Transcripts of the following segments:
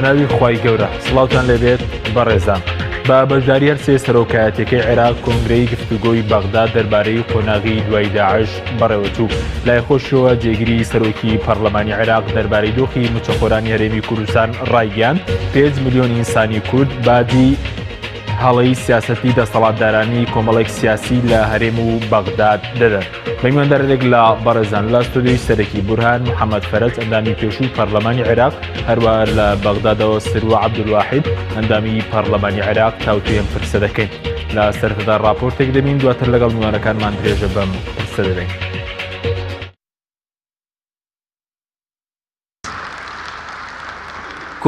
بەناوی خوای گەورە سڵاوتان لێبێت بەڕێزان. بە بەشداری هەرسێ سەرۆکایەتەکەی عێراق کۆنگرەی گفتوگۆی بەغدا دەربارەی قۆناغی دوای داعش بەڕێوەچوو. لای خۆشیەوە جێگری سەرۆکی پەرلەمانی عێراق دەربارەی دۆخی موچەخۆرانی هەرێمی کوردستان ڕایگەیاند 5 ملیۆن ئینسانی کورد باجی هەڵەی سیاسەتی دەسەڵاتدارانی کۆمەڵێک سیاسی لە هەرێم و بەغداد دەدەن. بە میواندارێک لە بەڕێزان لە ستۆدیۆی سەرەکی بورهان محەممەد فەرەج ئەندامی پێشووی پەرلەمانی عێراق هەروە لە بەغدادەوە سروە عەبدولواحید ئەندامی پەرلەمانی عێراق تاوتوێ ئەم پرسە دەکەین. لە سەرەتادا راپۆرتێک دەبین دواتر لەگەڵ میوانەکانمان درێژە بەم پرسە دەدەین.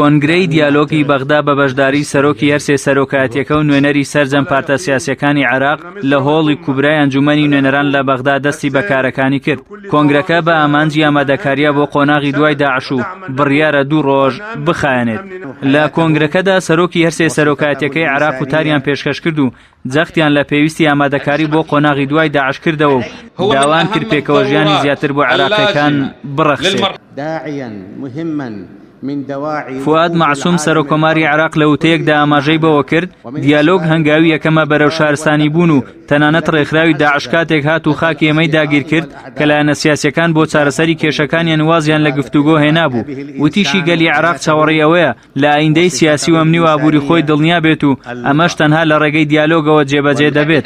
کۆنگرەی دیالۆگی بەغدا بە بەشداری سەرۆکی هەرسێ سەرۆکایەتیەکە و نوێنەری سەرجەم پارتە سیاسیەکانی عێراق لە هۆڵی کوبرای ئەنجومەنی نوێنەران لە بەغدا دەستی بە کارەکانی کرد. کۆنگرەکە بە ئامانجی ئامادەکاریە بۆ قۆناغی دوای داعش و بڕیارە دوو ڕۆژ بخایەنێت. لە کۆنگرەکەدا سەرۆکی هەرسێ سەرۆکایەتیەکەی عێراق وتاریان پێشکەش کرد و جەختیان لە پێویستی ئامادەکاری بۆ قۆناغی دوای داعش کردەوە و داوایان کرد پێکەوەژیانی زیاتر بۆ عێراقییەکان بڕەخسێت. فوئاد مەعسوم سەرۆککۆماری عێراق لە وتەیەکدا ئاماژەی بەوە کرد، دیالۆگ هەنگاوی یەکەمە بەرەو شارستانیبوون و تەنانەت ڕێکخراوی داعش کاتێک هات و خاکی ئێمەی داگیرکرد کە لایەنە سیاسییەکان بۆ چارەسەری کێشەکانیان وازیان لە گفتوگۆ هێنابوو. وتیشی گەلی عێراق چاوەڕێی ئەوەیە لە ئایندەی سیاسی و ئەمنی و ئابووری خۆی دڵنیا بێت و ئەمەش تەنها لە ڕێگەی دیالۆگەوە جێبەجێ دەبێت.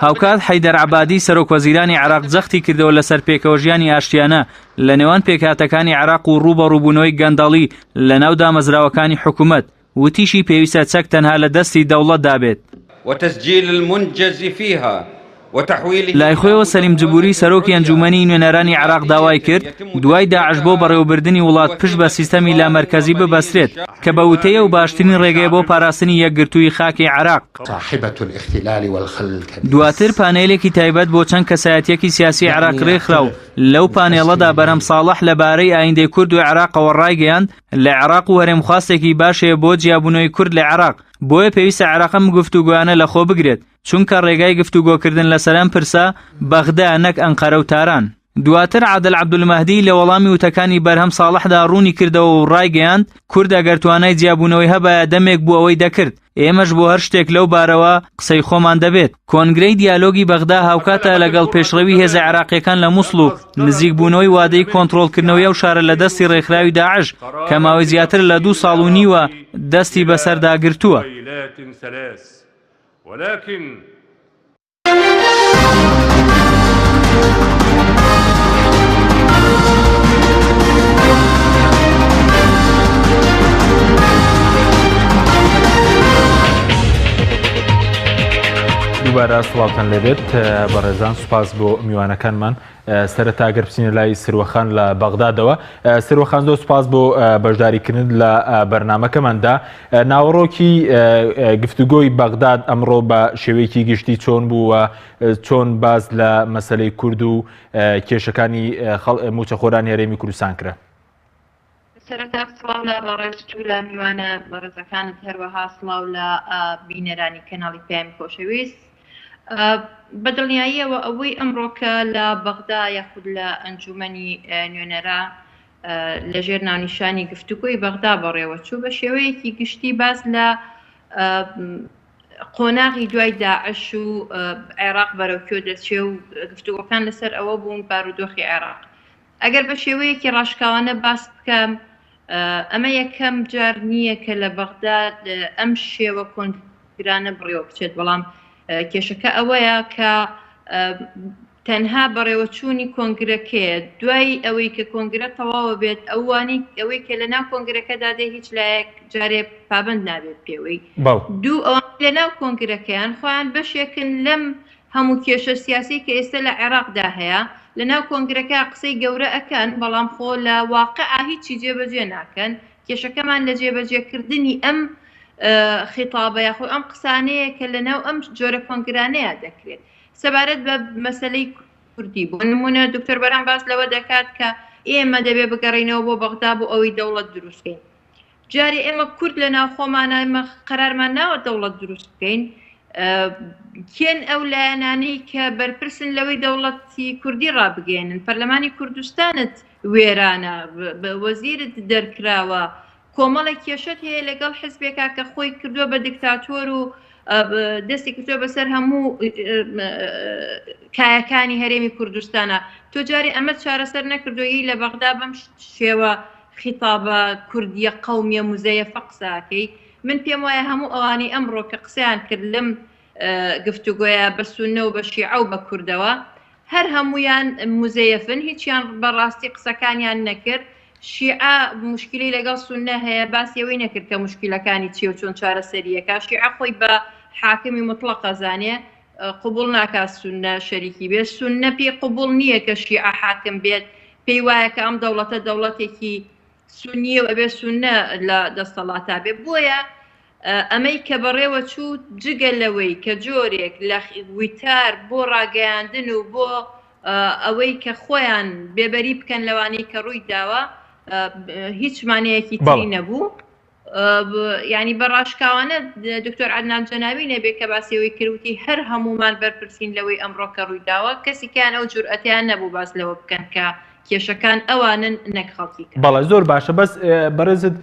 هاوکات حەیدەر عەبادی سەرۆکوەزیرانی عێراق جەختی کردەوە لەسەر پێکەوەژیانی ئاشتیانە لە نێوان پێکهاتەکانی عێراق و ڕووبەڕووبوونەوەی گەندەڵی لەناو دامەزراوەکانی حکومەت، وتیشی پێویستە چەک تەنها لە دەستی دەوڵەتدا بێت. وتسجیل المنجز فیها وتحویله لای خۆیەوە سەلیم جبوری سەرۆکی ئەنجوومەنی نوێنەرانی عێراق داوای کرد دوای داعش بۆ بەڕێوەبردنی وڵات پشت بە سیستەمی لامەرکەزی ببەسترێت کە بە وتەی ئەو باشترین ڕێگەیە بۆ پاراستنی یەکگرتوویی خاکی عێراق. دواتر پانێلێکی تایبەت بۆ چەند کەسایەتییەکی سیاسی عێراق رێکخرا و لەو پانێڵەدا بەرهەم ساڵح لەبارەی ئایندەی کورد و عێراقەوە ڕایگەیاند، لە عێراق و هەرێم خواستێکی باش هەیە بۆ جیابوونەوەی کورد لە عێراق، بۆیە پێویستە عێراق ئەم گفتوگۆیانە لەخۆ بگرێت، چونکە ڕێگای گفتوگۆکردن لەسەر ئەم پرسە بەغدایە نەک ئەنقەرە و تاران. دواتر عادل عەبدولمەهدی لە وەڵامی وتەکانی بەرهەم ساڵحدا ڕوونی کردەوە و ڕایگەیاند، کورد ئەگەر توانای جیابوونەوەی هەبایە دەمێک بوو ئەوەی دەکرد، ئێمەش بۆ هەر شتێک لەو بارەوە قسەی خۆمان دەبێت. کۆنگرەی دیالۆگی بەغدا هاوکاتە لەگەڵ پێشڕەوی هێزە عێراقییەکان لە موسڵ و نزیکبوونەوەی وادەی کۆنترۆڵکردنەوەی ئەو شارە لە دەستی ڕێکخراوی داعش کە ماوەی زیاتر لە دوو ساڵ و نیوە دەستی بەسەردا گرتووە. دووبارە سڵاوتان لێبێت بەڕێزان سوپاس بۆ میوانەکانمان سەرەتا گەر بچینە لای سروەخان لە بەغدادەوە سروەخان زۆر سوپاس بۆ بەشداریکردن لە بەرنمەکەماندا ناوەڕۆکی گفتوگۆی بەغداد ئەمڕۆ بە شێوەیەکی گشتی چۆن بوو و چۆن باز لە مەسلەی کورد و کێشەکانی موچەخۆرانی هەرێمی کوردستان کرا؟ سەرەتا سڵاو لە بەڕێزت و لە میوانە بەڕێزەکانت هەروەها سڵاو لە بینەرانی کەناڵی پەیامی خۆشەویست. بە دڵنیاییەوە ئەوەی ئەمڕۆکە لە بەغدا یاخود لە ئەنجومەنی نوێنەرا لەژێر ناونیشانی گفتوگۆی بەغدا بەڕێوەچوو بە شێوەیەکی گشتی باس لە قۆناغی دوای داعش و عێراق بەرەو کوێ دەچێ و گفتوگۆکان لەسەر ئەوە بوون بارودۆخی عێراق ئەگەر بە شێوەیەکی ڕاشکاوانە باس بکەم ئەمە یەکەم جار نییە کە لە بەغدا ئەم شێوە کۆنگرانە بڕێوە بچێت بەڵام کێشەکە ئەوەیە کە تەنها بەڕێوەچوونی کۆنگرەکەیە دوای ئەوەی کە کۆنگرە تەواوە بێت ئەوانی ئەوەی کە لە ناو کۆنگرەکەدا دێ هیچ لایەک جارێ پابند نابێت پێوەی دوو ئەوان لە ناو کۆنگرەکەیان خۆیان بەشێکن لەم هەموو کێشە سیاسی کە ئێستا لە عێراقدا هەیە لە ناو کۆنگرەکە قسەی گەورە ئەکەن بەڵام خۆ لە واقع هیچی جێبەجێ ناکەن کێشەکەمان لە جێبەجێکردنی ئەم خیتابە یاخۆ ئەم قسانەیە کە لە ناو ئەم جۆرە کۆنگرانەیە دەکرێت سەبارەت بە مەسەلەی کوردی بۆ نمونە دکتۆر بەرام باس لەوە دەکات کە ئێمە دەبێ بگەڕینەوە بۆ بەغدا بۆ ئەوەی دەوڵەت دروستکەین جارێ ئێمە کورد لە ناوخۆمانە ئێمە قەرارمان ناوە دەوڵەت دروست بکەین. کێن ئەو لایەنانەی کە بەرپرسن لەوەی دەوڵەتی کوردی ڕابگەیەنن؟ پەرلەمانی کوردستانت وێرانە، وەزیرت دەرکراوە، کۆمەڵێک کێشەت هەیە لەگەڵ حزبێکا کە خۆی کردووە بە دیکتاتۆر و دەستی کردووە بەسەر هەموو کایەکانی هەرێمی کوردستانە. تۆ جارێ ئەمەت چارەسەر نەکردووە یی لە بەغدا بەم شێوە خیتابە کوردیە قەومیە موزەیەفە قسە ئەکەی. من پێم وایە هەموو ئەوانەی ئەمڕۆ کە قسەیان کرد لەم گفتوگۆیە بە سوننە و بە شیعە و بە کوردەوە هەر هەموویان موزەیەفن، هیچیان بە ڕاستی قسەکانیان نەکرد. شیعە موشکیلەی لەگەڵ سوننە هەیە، باسی ئەوەی نەکرد کە موشکیلەکانی چیە و چۆن چارەسەریەکا. شیعە خۆی بە حاکمی موتڵەق ئەزانێ، قبوڵ ناکات سوننە شەریکی بێت. سوننە پێی قبوڵ نییە کە شیعە حاکم بێت، پێی وایە کە ئەم دەوڵەتە دەوڵەتێکی سونییە و ئەبێ سوننە لە دەستەڵاتا بێ. بۆیە ئەمەی کە بەڕێوە چوو جگە لەوەی کە جۆرێک لە وتار بۆ ڕاگەیاندن و بۆ ئەوەی کە خۆیان بێبەری بکەن لەوانەی کە ڕووی داوە هیچ مانەیەکی تری نەبوو. یانی بە ڕاشکاوانە دکتۆر عەدنان جەنابی نەبێ کە باسی ئەوەی کرد وتی هەر هەموومان بەرپرسین لەوەی ئەمڕۆ کە ڕووی داوە کەسیکیان ئەو جورئەتەیان نەبوو باس لەوە بکەن کە کێشەکان ئەوانن نەک خەڵکی کە. بەڵێ زۆر باشە بەس بەڕێزت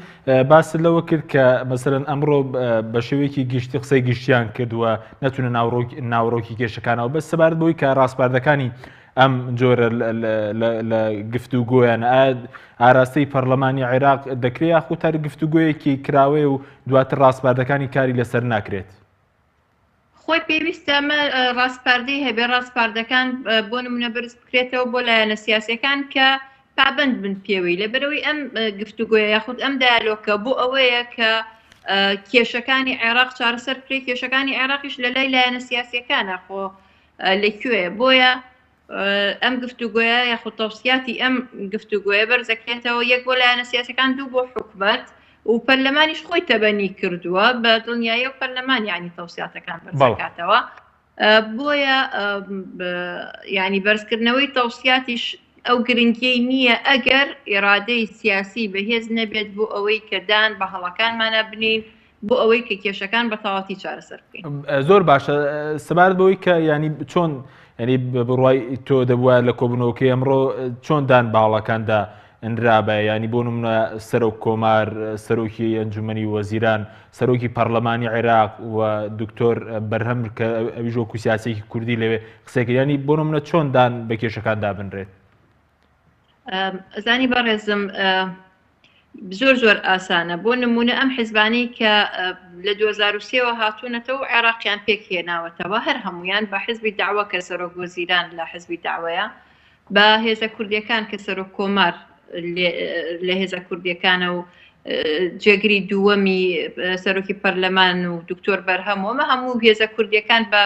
باست لەوە کرد کە مەسەلەن ئەمڕۆ بە شێوەیەکی گشتی قسەی گشتیان کرد و نەچوونە ناوەڕۆکی کێشەکانەوە بەس سەبارەت بەوەی کە ڕاسپاردەکانی ئەم جۆرە لە گفتوگۆیان ئاراستەی پەرلەمانی عێراق دەکرێت یاخود هەر گفتوگۆیەکی کراوەیە و دواتر ڕاسپاردەکانی کاری لەسەر ناکرێت؟ خۆی پێویستە ئەمە ڕاسپاردەی هەبێ، ڕاسپاردەکان بۆ نمونە بەرز بکرێتەوە بۆ لایەنە سیاسەکان کە پابند بن پێوەی، لەبەرەوەی ئەم گفتوگۆیە یاخود ئەم دایالۆکە بۆ ئەوەیە کە کێشەکانی عێراق چارەسەر بکرێت، کێشەکانی عێراقیش لە لای لایەنە سیاسیەکانە خۆ لە کوێیە، بۆیە ئەم گفتوگۆیە یاخود تەوسیاتی ئەم گفتوگۆیە بەرزەکرێتەوە یەک بۆ لایەنە سیاسەکان دوو بۆ حکومەت و پەرلەمانیش خۆی تەبەنی کردووە بە دڵنیایی و پەرلەمان یعنی تەوسیاتەکان بەرزەکاتەوە بۆیە ینی بەرزکردنەوەی تەوسیاتیش ئەو گرنگیەی نییە ئەگەر ئێرادەی سیاسی بەهێز نەبێت بۆ ئەوەی کە دان بە هەڵەکانمانە بنین بۆ ئەوەی کە کێشەکان بە تەواوەتی چارەسەر بکەین. زۆر باشە سەبارەت بەوەی کە ینی چۆن ینی بڕوای تۆ دەبووە لە کۆبوونەوەکەی ئەمڕۆ چۆن دان باڵەکاندا نرابە ینی بۆ نمونە سەرۆک کۆمار سەرۆکی ئەنجومنی وەزیران سەرۆکی پەرلەمانی عێراق و دکتۆر بەرهەم کە ئەویش وەکو سیاسێکی کوردی لەوێ قسەکردانی بۆ نمونە چۆن دان بە کێشەکان دابنرێت زانی بەڕێزم زۆر زۆر ئاسانە بۆ نمونە ئەم حزبانەی کە لە 2023ەوە هاتوونەتەوە و عێراقیان پێک هێناوەتەوە هەر هەمویان بە حزبی داوە کە سەرۆک وەزیران لە حزبی داوەیە بە هێزە کوردیەکان کە سەرۆک کۆمار لە هێزە کوردیەکانە و جێگری دووەمی سەرۆکی پەرلەمان و دکتۆر بەرهەم وەمە هەموو هێزە کوردیەکان بە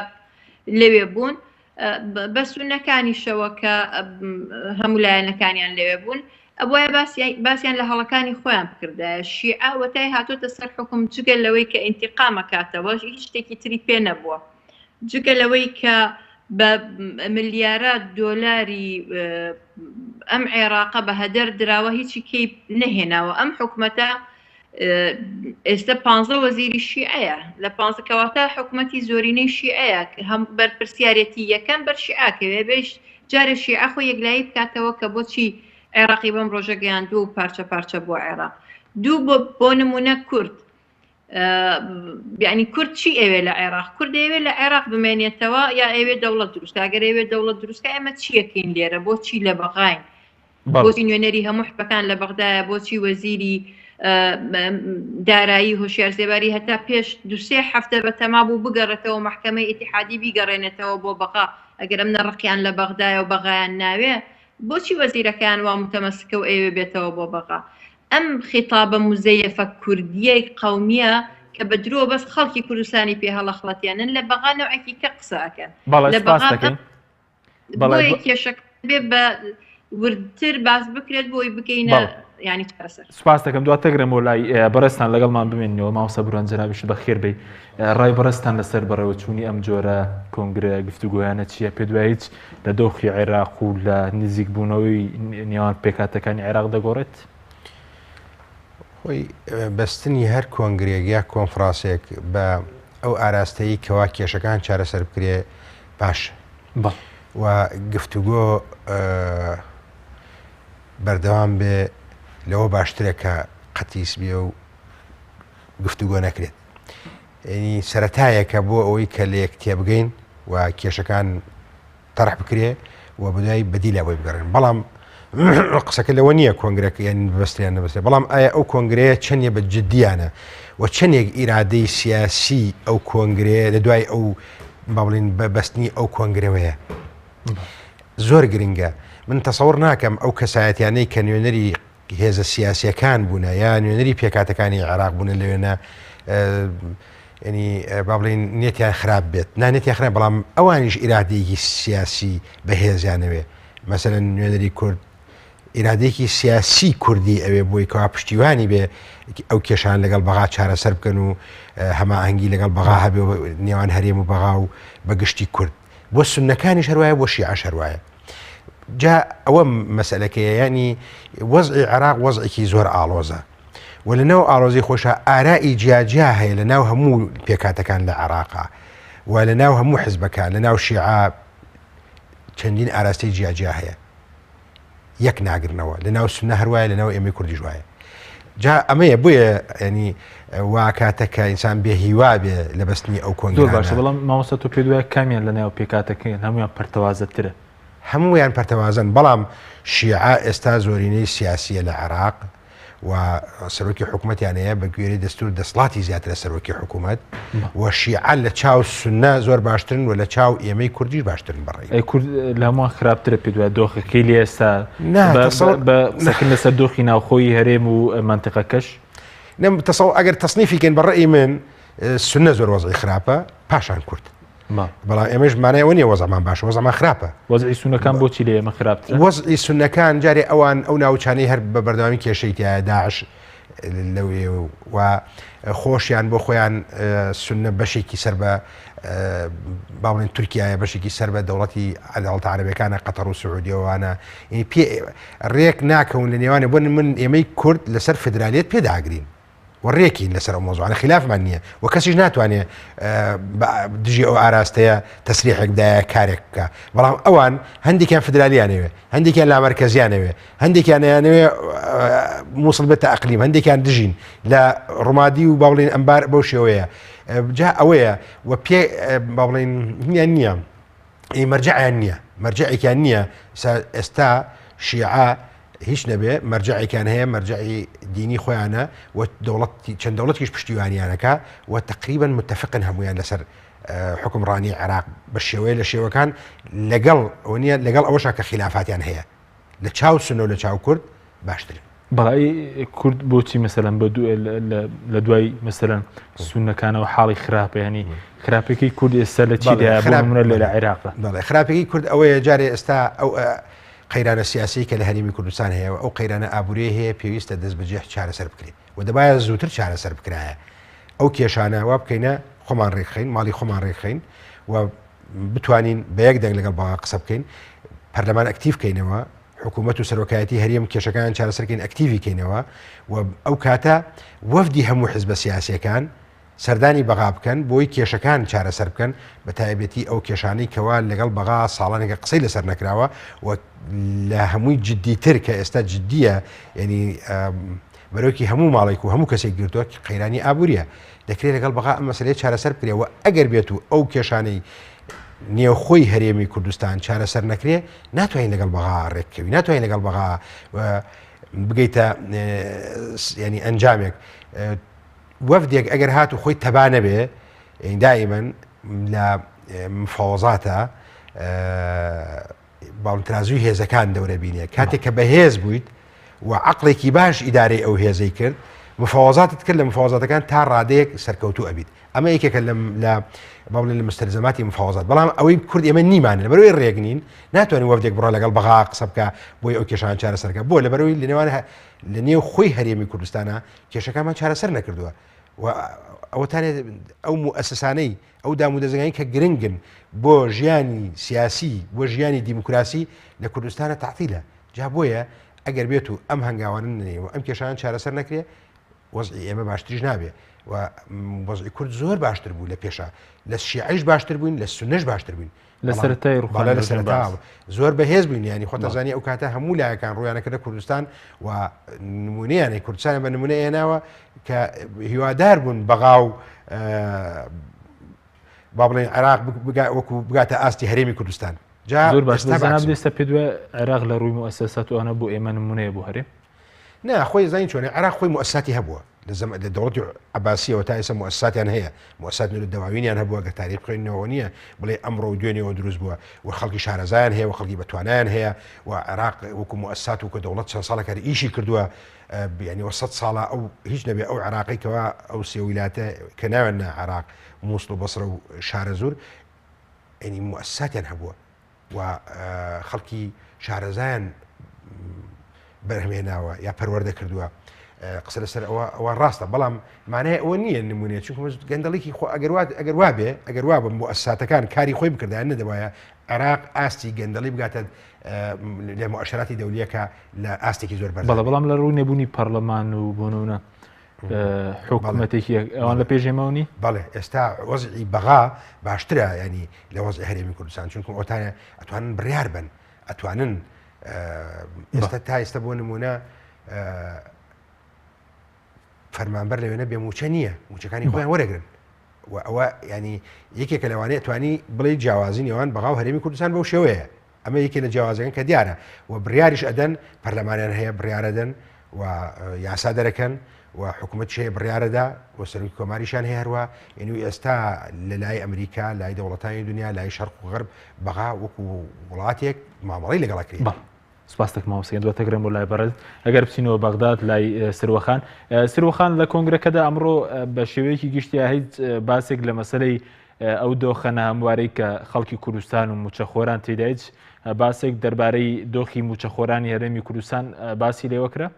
لەوێ بوون بە سوننەکانیشەوە کە هەموو لایەنەکانیان لەوێ بوون ئەبوایە باسیان لە هەڵەکانی خۆیان بکردایە شیعە وەتای هاتۆتە سەر حکوم جگە لەوەی کە ئینتیقامە کاتەوە هیچ شتێکی تری پێ نەبووە جگە لەوەی کە بە ملیارات دۆلاری ئەم عێراقە بە هەدەر دراوە هیچی کەی نەهێناوە ئەم حکومەتە ئێستا پانزە وەزیری شیعەیە لە پانزە کەواتە حکومەتی زۆرینەی شیعەیە هەم بەرپرسیارەتی یەکەم بەر شیعە کەوێ بێش جارێ شیعە خۆی یەکلایی بکاتەوە کە بۆچی عێراقی بەم ڕۆژە گەیاندووە و پارچە پارچە بۆ عێراق دوو بۆ بۆ نمونە کورد یعنی کورد چی ئەوێ لە عێراق کورد ئەوێ لە عێراق بمێنێتەوە یا ئەوێ دەوڵەت دروستکە ئەگەر ئەوێ دەوڵەت دروستکە ئێمە چیەکەین لێرە بۆچی لە بەغاین بۆچی نوێنەری هەموو حزبەکان لە بەغدایە بۆچی وەزیری دارایی هۆشیار زێباری هەتا پێش دوسێ هەفتە بە تەما بوو بگەڕێتەوە محکمەی ئیتیحادی بیگەڕێنێتەوە بۆ بەغا ئەگەر ئەم نەڕقیان لە بەغدایە و بەغایان ناوێ بۆچی وەزیرەکەیان وا متەمەسکە و ئەیەوێ بێتەوە بۆ بەغا ئەم خیتابە موزەیەفە کوردیەی قەومیە کە بە درۆ بەس خەڵکی کوردستانی پێ هەڵەخڵەتێنن لە بەغا نەوعێکی کە قسە ئەکەن لە بەغا بۆیە کێشەکە بێ بە وردتر باس بکرێت بۆی بگەینە ینی چارەسەر. سپاس دەکەم دواتر گرم بۆ لای بەڕێزتان لەگەڵمان بمێننەوە مامۆستا بورهان جەنابیشت بەخێر بێی ڕای بەڕێزتان لەسەر بەڕێوەچوونی ئەم جۆرە کۆنگرە گفتوگۆیانە چییە پێت وایە هیچ لە دۆخی عێراق و لە نزیکبوونەوەی نێوان پێکهاتەکانی عێراق دەگۆڕێت؟ خۆی بەستنی هەر کۆنگرێک یا کۆنفرانسێک بە. ئەو ئاراستەی کەوا کێشەکان چارەسەر بکرێ باشە و گفتوگۆ بەردەوام بێ لەوە باشترە کە قەتیس بێ و گفتوگۆ نەکرێت. ینی سەرەتایەکە بۆ ئەوەی کە لەیەک تێبگەین و کێشەکان تەرح بکرێ و بەدوای بەدیلا بۆی بگەڕێن بەڵام قسەکە لەوە نییە کۆنگرەکە یان بەستریان نەبەستێ بەڵام ئایا ئەو کۆنگرەیە چەندێ بە جددیانە و چەندێک ئیرادەی سیاسی ئەو کۆنگرەیە لە دوای ئەو با بڵین بە بەستنی ئەو کۆنگرەوەیە زۆر گرنگە من تەسەور ناکەم ئەو کەسایەتیانەی کە نوێنەری هێزە سیاسیەکان بوونە یا نوێنەری پێکاتەکانی عێراق بوونە لەوێنە ینی با بڵین نێتیان خراپ بێت نانێتیان خراپ بەڵام ئەوانیش ئیرادەیەکی سیاسی بەهێزیانەوێ مەسەلەن نوێنەری کورد ئیرادێکی سیاسی کوردی ئەوێ بۆی کەوا پشتیوانی بێ ئەو کێشان لەگەڵ بەغا چارەسەر بکەن و هەماهەنگی لەگەڵ بەغا هەبێ نێوان هەرێم و بەغا و بەگشتی کورد بۆ سوننەکانیش هەروایە بۆ شیعەش هەروایە جا ئەوە مەسەلەکەیە ینی وەزعی عێراق وەزعێکی زۆر ئاڵۆزە و لە ناو ئاڵۆزی خۆشە ئارائی جیاجیا هەیە لە ناو هەموو پێکاتەکان لە عێراقا و لە ناو هەموو حزبەکان لە ناو شیعە چەندین ئاراستەی جیاجیا هەیە یەک ناگرنەوە لە ناو سونە هەروایە لە ناو ئێمەی کوردیش وایە جا ئەمەیە بۆیە ینی وا کاتە کە ئینسان بێ هیوا بێ لە بەستنی ئەو کۆنگرانە. زۆر باشە بەڵام مامۆستا تۆ پێت وایە کامیان لە ناو پێکهاتەکەیان هەموویان پەرتەوازەترە؟ هەموویان پەرتەوازەن بەڵام شیعە ئێستا زۆرینەی سیاسیە لە عێراق و سەرۆکی حکوومەتیان هەیە بە گوێرەی دەستور دەسڵاتی زیاترە سەرۆکی حکوومەت و شیعە لە چاو سونە زۆر باشترن و لە چاو ئێمەی کوردیش باشترن بەڕێ ئەی کورد لە هەمووان خراپترە پێت وایە دۆخەکەی لێ ئێستا بە قسەکردن لەسەر دۆخی ناوخۆی هەرێم و مەنتیقەکەش؟ نەم تەسەو ئەگەر تەسنیفی کەین بە ڕەئی من سونە زۆر وەزعی خراپە پاشان کورد بەڵام ئێمەش مانای ئەوە نییە وەزعمان باشە وەزعمان خراپە. وەزعی سونەکان بۆچی لە ئێمە خراپترە؟ وەزعی سونەکان جارێ ئەوان ئەو ناوچانەی هەر بە بەردەوامی کێشەی تایە داعش لەوێ و خۆشیان بۆ خۆیان سونە بەشێکی سەر بە با بڵێن تورکیایە بەشێکی سەر بە دەوڵەتی عەداڵەتە عەرەبەکانە قەتەڕ و سعودیەوانە پێ ڕێک ناکەون لە نێوانە بۆ من ئێمەی کورد لەسەر فدرالیت پێداگرین و ڕێکین لەسەر ئەو مەوزوعانە خلافمان نییە و کەسیش ناتوانێت دژی ئەو ئاراستەیە تەسریحێک بدایە کارێک بکە بەڵام ئەوان هەندێکیان فدرالیانەوێ هەندێکیان لامەرکەزیانەوێ هەندێکیان ئەیانەوێ مووسڵ بێتە ئەقلیم هەندێکیان دژین لە ڕمادی و باڵین ئەمبار بەو شێوەیە جا ئەوەیە و پێ با بڵێن هیان نییە ئی مەرجعیان نییە مەرجعێکیان نییە ئێستا شیعە هیچ نەبێ مەرجعێکیان هەیە مەرجعی دینی خۆیانە و دەوڵەت چەند دەوڵەتیش پشتیوانیانەکە و تقریبا متفقن هەمویان لەسەر حکومڕانی عێراق بە شێوەیە لە شێوەکان لەگەڵ ئەوە نییە لەگەڵ ئەوەشا کە خلافاتیان هەیە لە چاو سونە و لە چاو کورد باشترن. بەڵی کورد بۆچی مەسەلەن بە لە دوای مەسەلەن سونەکانەوە حاڵی خراپە ینی خراپەکەی کورد ئێستا لە چیدا بۆ لە لە عێراق بەڵێ خراپەکەی کورد ئەوەیە جارێ ئێستا ئەو قەیرانە سیاسی کە لە هەرێمی کوردستان هەیە و ئەو قەیرانە ئابووری هەیە پێویستە دەست بەجێ چارەسەر بکرێت و دەبایە زووتر چارەسەر بکرایە ئەو کێشانە وا بکەینە خۆمان ڕێکخین ماڵی خۆمان ڕێکخین و بتوانین بە یەک دەنگ لەگەڵ بەغا قسە بکەین پەرلەمان ئەکتیڤ کەینەوە حکوومەت و سەرۆکایەتی هەرێم کێشەکان چارەسەرکەین ئەکتیوی کەینەوە و ئەو کاتە وەفدی هەموو حزبە سیاسیەکان سەردانی بەغا بکەن بۆی کێشەکان چارەسەر بکەن بە تایبەتی ئەو کێشانەی کەوا لەگەڵ بەغا ساڵانێکە قسەی لەسەر نەکراوە و لە هەمووی جدیتر کە ئێستا جدیە ینی بەرۆکی هەموو ماڵێک و هەموو کەسێک گرتووە قەیرانی ئابووریە دەکرێت لەگەڵ بەغا ئەم مەسەلەیە چارەسەر بکرێ و ئەگەر بێت و ئەو کێشانەی نێوخۆی هەرێمی کوردستان چارەسەر نەکرێ ناتوانین لەگەڵ بەغا ڕێککەوی ناتوانین لەگەڵ بەغا بگەیتە ینی ئەنجامێک وەفدێک ئەگەر هات و خۆی تەبا نەبێ دائیمەن لە مفاوەزاتە بەڵام ترازوی هێزەکان دەورە بینێ کاتێک کە بەهێز بوویت و عقلێکی باش ئیدارەی ئەو هێزەی کرد مفاوەزاتت کرد لە مفاوەزاتەکان تا ڕادەیەک سەرکەوتوو ئەبیت ئەمە یەکێکە لە لە با بڵێن لە مستەلزەماتی مفاوەزات بەڵام ئەوەی کورد ئێمە نیمانە لەبەرەوەی ڕێک نین ناتوانین وەفدێک بڕۆ لەگەڵ بەغا قسە بکە بۆی ئەو کێشان چارەسەرکە بۆ لەبەرەوەی لە نێوان لە نێو خۆی هەرێمی کوردستانە کێشەکانمان چارەسەر نەکردووە و ئەوەتانێ ئەو موئەسەسانەی ئەو دامودەزگایەی کە گرنگن بۆ ژیانی سیاسی بۆ ژیانی دیموکراسی لە کوردستانە تەعتیلە جا بۆیە ئەگەر بێت و ئەم هەنگاوانە نەنێین و ئەم کێشانە چارەسەر نەکرێ وەزعی ئێمە باشتریش نابێ. و وەزعی کورد زۆر باشتر بوو لە پێشا لە شیعەیش باشتر بووین لە سونەش باشتر بووین لە سەرەتای ڕوخانی لە سەرەتا زۆر بەهێز بووین ینی خۆتەزانی ئەو کاتە هەموو لایەکان ڕویانە کردە کوردستان و نمونەیانەی کوردستان بە نمونە هێناوە کە هیوادار بوون بەغا و با بڵێن عێراق وەکو بگاتە ئاستی هەرێمی کوردستان جا زۆر باش ئێستا پێ دوای عێراق لە ڕووی موسەسات وانە بۆ ئێمە نمونەیە بۆ هەرێم نا خۆی زانین چۆنە عێراق خۆی موساتی هەبووە لە زەمە لە دەوڵەتی عەباسیەوە تا ئێستا موئەسساتیان هەیە، موئەسسات نور الدواوینیان هەبووە گەر تاریخ بخوێنینەوە نییە بڵێ ئەمڕۆ و دوێنێوە دروست بووە و خەڵکی شارەزایان هەیە و خەڵکی بەتوانایان هەیە و عێراق وەکو موئەسسات وکە دەوڵەت چەند ساڵە کار ئیشی کردووە یعنی وە سەد ساڵە ئەو هیچ نەبێ ئەو عێراقی کەوا ئەو سێ ویلاتە کە ناویان نا عێراق مووسڵ و بەسرە و شارەزوور یعنی موئەسساتیان هەبووە و خەڵکی شارەزایان بەرهەمهێناوە یا پەروەردە کردووە قسە لەسەر ئەوە ئەوە ڕاستە بەڵام مانای ئەوە نییە نمونێ چونکە گەندەڵێکی خۆ ئەگەروات ئەگەر وا بێ ئەگەر وا بم بۆ ئەساتەکان کاری خۆی بکردایە نەدەبایە عێراق ئاستی گەندەڵی بگاتە لە مؤشراتی دەولیەکە لە ئاستێکی زۆر بەرز بەڵێ بەڵام لە ڕووی نەبوونی پەرلەمان و بۆنونە حکوومەتێکی ئەوان لە پێش ئێمەوە نی؟ بەڵێ ئێستا وەزعی بەغا باشترە ینی لە وەزعی هەرێمی کوردستان چونکە ئۆتانە ئەتوانن بڕیار بن ئەتوانن ئێستا تا ئێستا بۆ نمونە فەرمانبەر لەوێنە بێ موچە نییە موچەکانی خۆیان وەرەگرن و ئەوە ینی یەکێکە لەوانەیە توانی بڵێ جیاوازی نێوان بەغا و هەرێمی کوردستان بەو شێوەیە ئەمە یەکێ لە جیاوازەکان کە دیارە و بڕیاریش ئەدەن پەرلەمانیان هەیە بڕیارەدەن و یاسا دەرەکەن و حکوومەت هەیە بڕیارەدا و سەرۆکی کۆماریشان هەیە هەروە یعنی ئێستا لە لای ئەمریکا لای دەوڵەتانی دنیا لای شەرق و غەرب بەغا وەکو وڵاتێک مامەڵەی لەگەڵ کرێت. سپاس دەکەم مامۆستا گیان دواتر گەڕێم بۆ لای بەڕێز ئەگەر بچینەوە بەغداد لای سروەخان سروەخان لە کۆنگرەکەدا ئەمڕۆ بە شێوەیەکی گشتیا هیچ باسێک لە مەسلەی ئەو دۆخە ناهەموارەی کە خەڵکی کوردستان و موچەخۆران تێدا هیچ باسێک دەربارەی دۆخی موچەخۆرانی هەرێمی کوردستان باسی لێوە کرا؟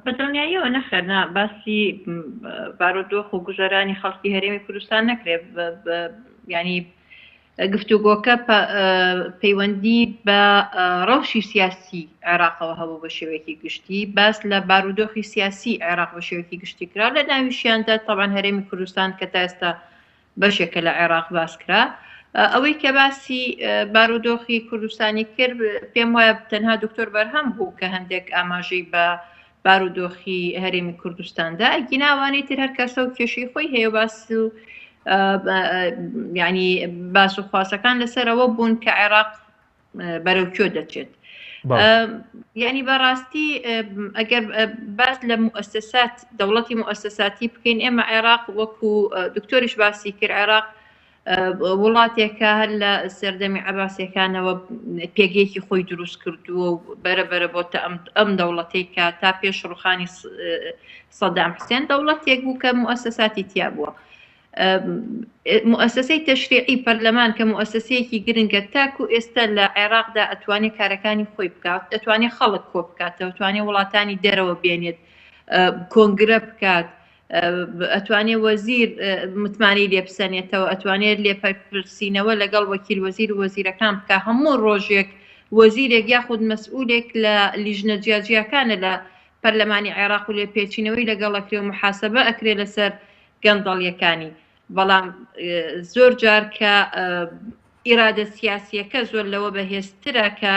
بە دڵنیاییەوە نەخێر نا باسی بارودۆخ و گوزەرانی خەڵکی هەرێمی کوردستان نەکرێت ینی گفتوگۆکە پەیوەندی بە ڕەوشی سیاسی عێراقەوە هەبوو بە شێوەیەکی گشتی باس لە بارودۆخی سیاسی عێراق بە شێوەیەکی گشتی کرا لە ناویشیاندا تەبعەن هەرێمی کوردستان کە تا ئێستا بەشێکە لە عێراق باس کرا ئەوەی کە باسی بارودۆخی کوردستانی کرد پێم وایە تەنها دکتۆر بەرهەم بوو کە هەندێک ئاماژەی بە بارودۆخی هەرێمی کوردستاندا ئەگینا ئەوانەی تر هەر کەسە و کێشەی خۆی هەیە باس و ینی باس و خواسەکان لەسەرەوە بوون کە عێراق بەرەو کوێ دەچێت ینی بەڕاستی ئەگەر باس لە موسسات دەوڵەتی موسساتی بکەین ئێمە عێراق وەکو دکتۆریش باسی کرد عێراق وڵاتێکە هەر لە سەردەمی عەباسیەکانەوە پێگەیەکی خۆی دروست کردووە و بەرە بەرە بۆتە ئەم ئەم دەوڵەتەی کە تا پێش ڕوخانی سەدام حسێن دەوڵەتێک بوو کە موئەسەساتی تیا بووە. موئەسەسەی تەشریعی پەرلەمان کە موئەسەسەیەکی گرنگە تاکو ئێستا لە عێراقدا ئەتوانێت کارەکانی خۆی بکات ئەتوانێت خەڵک کۆ بکاتەوە توانێت وڵاتانی دەرەوە بێنێت کۆنگرە بکات ئەتوانێ وەزیر متمانەی لێ بسەنێتەوە، ئەتوانێ لێپرسینەوە لەگەڵ وەکیل وەزیر و وەزیرەکان بکا، هەموو ڕۆژێک وەزیرێک یاخود مەسئولێک لە لیژنە جیاجیاکانە لە پەرلەمانی عێراق و لێپێچینەوەی لەگەڵ ئەکرێ و محاسەبە ئەکرێ لەسەر گەندەڵیەکانی، بەڵام زۆر جار کە ئیرادە سیاسیەکە زۆر لەوە بەهێزترە کە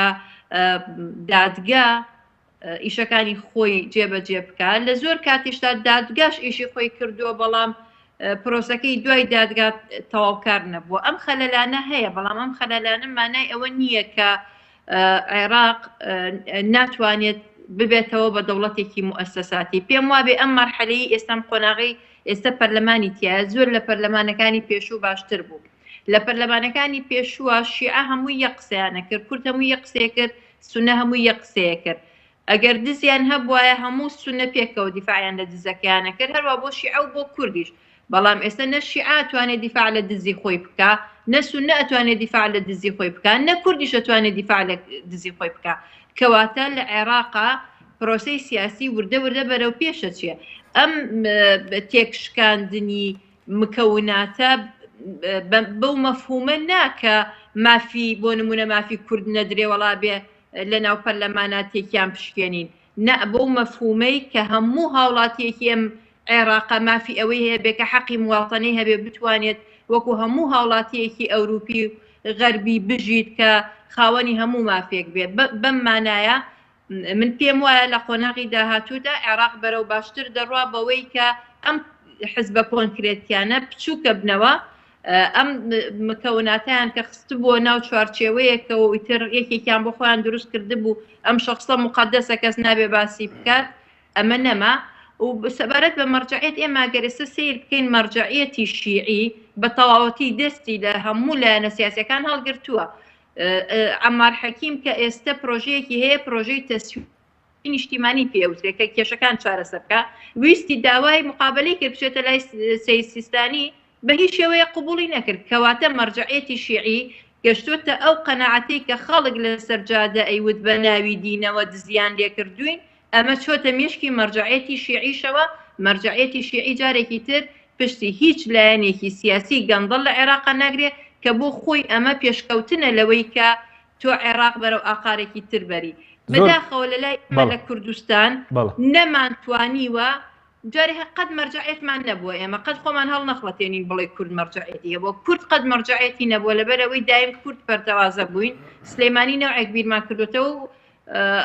دادگا ئیشەکانی خۆی جێبەجێ بکات لە زۆر کاتیشدا دادگاش ئیشی خۆی کردووە بەڵام پرۆسەکەی دوای دادگا تەواوکار نەبووە ئەم خەلەلانە هەیە بەڵام ئەم خەلەلانە مانای ئەوە نییە کە عێراق ناتوانێت ببێتەوە بە دەوڵەتێکی موئەسەساتی پێم وابێ ئەم مەرحەلەی ئێستام قۆناغی ئێستا پەرلەمانی تایە زۆر لە پەرلەمانەکانی پێشوو باشتر بوو لە پەرلەمانەکانی پێشووە شیعە هەمووی یەک قسەیانە کرد کورد هەمووی یەک قسەیە کرد سونە هەمووی یەک قسەیە کرد ئەگەر دزیان هەبوایە هەموو سونە پێکەوە دیفاعیان لە دزەکەیان ئەکرد هەروا بۆ شیعە و بۆ کوردیش بەڵام ئێستا نە شیعە ئەتوانێ دیفاع لە دزی خۆی بکا نە سونە ئەتوانێ دیفاع لە دزی خۆی بکا نە کوردیش ئەتوانێ دیفاع لە دزی خۆی بکا کەواتە لە عێراقا پرۆسەی سیاسی وردە وردە بەرەو پێشەچێ ئەم تێکشکاندنی مکەوناتە بەو مەفهومە نا کە مافی بۆ نمونە مافی کورد نەدرێ وەڵا بێ لە ناو پەرلەمانا تێکیان بشکێنین نا بەو مەفهومەی کە هەموو هاوڵاتیەکی ئەم. عێراقە مافی ئەوەی هەیە بێ کە حەقی مواطنەی هەبێ بتوانێت وەکو هەموو هاوڵاتیەکی ئەوروپی و غەربی بژیت کە خاوەنی هەموو مافێک بێ بەم مانایە من پێم وایە لە قۆناغی داهاتوودا عێراق بەرەو باشتر دەڕوا بەوەی کە ئەم حزبە کۆنکرێتیانە بچووکە بنەوە ئەم مکەوناتیان کە خستبووە ناو چوارچێوەیەکەوە ئیتر یەکێکیان بۆ خۆیان دروست کردبوو ئەم شخصە مقدسە کەس نابێ باسی بکات ئەمە نەما و سەبارەت بە مەرجەعیەت ئێمە گەر ئێستا سەیر بکەین مەرجەعیەتی شیعی بە تەواوەتی دەستی لە هەموو لایەنە سیاسەکان هەڵگرتووە عەمار حەکیم کە ئێستا پرۆژەیەکی هەیە پرۆژەی تەسوی نیشتیمانی پێوترێ کە کێشەکان چارەسەر بکە ویستی داوای مقابلەی کرد بچێتە لای سەید سیستانی بە هیچ شێوەیەک قبوڵی نەکرد، کەواتە مەرجەعیەتی شیعی گەشتۆتە ئەو قەناعەتەی کە خەڵک لەسەر جادە ئەیوت بە ناوی دینەوە دزیان لێکردوین، ئەمە چۆتە مێشکی مەرجەعیەتی شیعیشەوە، مەرجەعیەتی شیعی جارێکی تر پشتی هیچ لایەنێکی سیاسی گەندەڵ لە عێراقا ناگرێ کە بۆ خۆی ئەمە پێشکەوتنە لەوەی کە تۆ عێراق بەرەو ئاقارێکی تر بەری. بەداخەوە لەلای ئێمە لە کوردستان نەمانتوانیوە جارێ هە قەت مەرجەعێتمان نەبووە ئێمە قەت خۆمان هەڵنەخڵەتێنین بڵێ کورد مەرجەعێتی هەبووە کورد قەت مەرجەعێتی نەبووە لەبەرئەوەی دایم کورد پەرتەوازە بووین سلێمانی نەوعێک بیرمان کردوتەوە و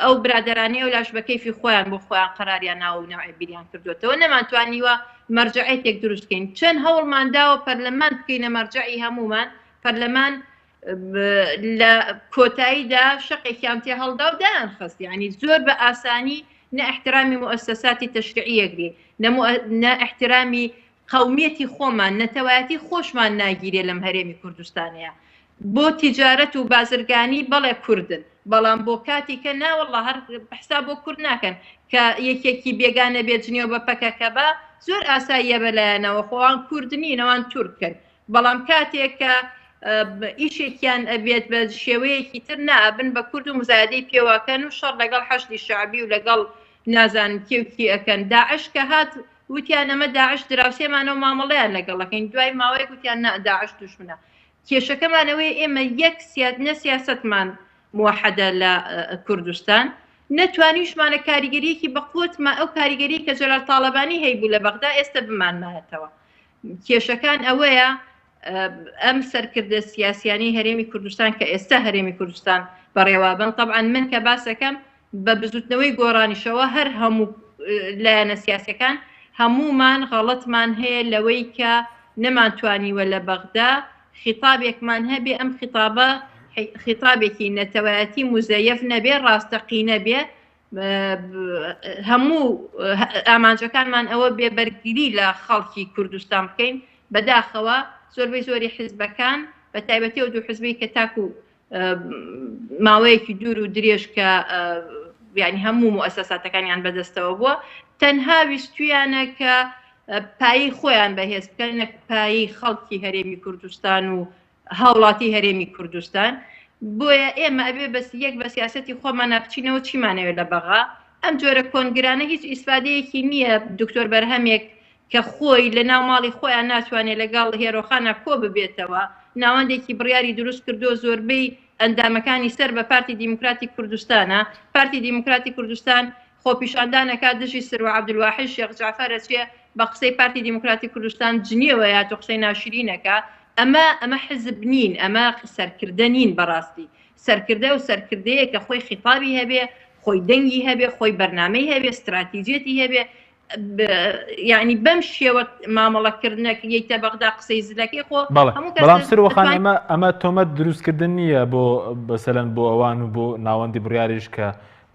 ئەو برادەرانی ئەو لاش بە کەیفی خۆیان بۆ خۆیان قەراریان ناوە و نەوعێ بیریان کردوتەوە نەمانتوانیوە مەرجەعێتێک دروست بکەین چەند هەوڵمان داوە پەرلەمان بکەینە مەرجەعی هەمومان پەرلەمان لە کۆتاییدا شەقێکیان تێ هەڵدا و دایان خست یعنی زۆر بە ئاسانی نە احترامی مؤسساتی تەشریعی یەگری نە احترامی قومیەتی خۆمان نەتەوایەتی خۆشمان ناگیرێ لەم هەرێمی کوردستانەیە بۆ تیجارەت و بازرگانی بەڵێ کوردن بەڵام بۆ کاتی کە ناوەڵە هەر حساب بۆ کورد ناکەن کە یەکێکی بێگانە بێ جنێو بە پەکەکە بە زۆر ئاساییە بەلایەنەوە خۆوان کورد نین ئەوان تورکن بەڵام کاتێک کە ئیشێکیان ئەبێت بە شێوەیەکی تر نا ئەبن بە کورد و مزایدەی پێواکەن و شەڕ لەگەڵ حەشدی شەعبی و لەگەڵ نازانم کێ و کی ئەکەن داعش کە هات وتیان ئەمە داعش دراوسێمانە و مامەڵەیان لەگەڵ ئەکەین دوای ماوەیەک وتیان نا داعش دوژمنە کێشەکەمان ئەوەیە ئێمە یەک سیات نە سیاسەتمان موحدە لە کوردستان نەتوانیشمانە کاریگەریەکی بەقوتمان ئەو کاریگەری کە جەلال تاڵەبانی هەیبوو لە بەغدا ئێستا بمانمایەتەوە کێشەکان ئەوەیە ئەم سەرکردە سیاسیانەی هەرێمی کوردستان کە ئێستا هەرێمی کوردستان بەڕێوابن طبعا من کە باسەکەم بە بزوتنەوەی گۆڕانیشەوە هەر هەموو لایەنە سیاسەکان هەمومان غەڵەتمان هەیە لەوەی کە نەمانتوانیوە لە بەغدا خیتابێکمان هەبێ ئەم خیتابە خیتابێکی نەتەوایەتی مزەیەف نەبێ ڕاستەقینە بێ هەموو ئامانجەکانمان ئەوە بێ بەرگری لە خەڵکی کوردستان بکەین بەداخەوە زۆربەی زۆری حزبەکان بە تایبەتی ئەو دوو حزبی کە تاکو ماوەیەکی دوور و درێژ کە ینی هەموو موئەسەساتەکانیان بەدەستەوە بووە تەنها ویستویانە کە پایی خۆیان بەهێز بکەن نەک پایی خەڵکی هەرێمی کوردستان و هاوڵاتی هەرێمی کوردستان بۆیە ئێمە ئەبێ بەس یەک بە سیاسەتی خۆمانە بچینەوە چیمانەوێت لە بەغا ئەم جۆرە کۆنگرانە هیچ ئیسفادەیەکی نییە دکتۆر بەرهەمێک کە خۆی لە ناو ماڵی خۆیان ناتوانێت لەگەڵ هێرۆخانە کۆ ببێتەوە ناوەندێکی بڕیاری دروست کردو زۆربەی ئەندامەکانی سەر بە پارتی دیموکراتی کوردستانە پارتی دیموکراتی کوردستان خۆپیشاندانەکە دژی سروە عەبدولواحید شێخ جەعفەر ئەچێ بە قسەی پارتی دیموکراتی کوردستان جنێوە یات و قسەی ناشرینەکە ئەمە ئەمە حزب نین ئەمە سەرکردە نین بەڕاستی سەرکردە و سەرکردەیە کە خۆی خیتابی هەبێ خۆی دەنگی هەبێ خۆی بەرنامەی هەبێ ستراتیجیەتی هەبێ یعنی بەم شێوە مامەڵەکردنە یەیتە بەغدا قسەی زلەکەی خۆ بەڵام سروەخان ئەمە ئەمە تۆمەت دروستکردن نییە بۆ بەسەلەن بۆ ئەوان و بۆ ناوەندی بڕیاریش کە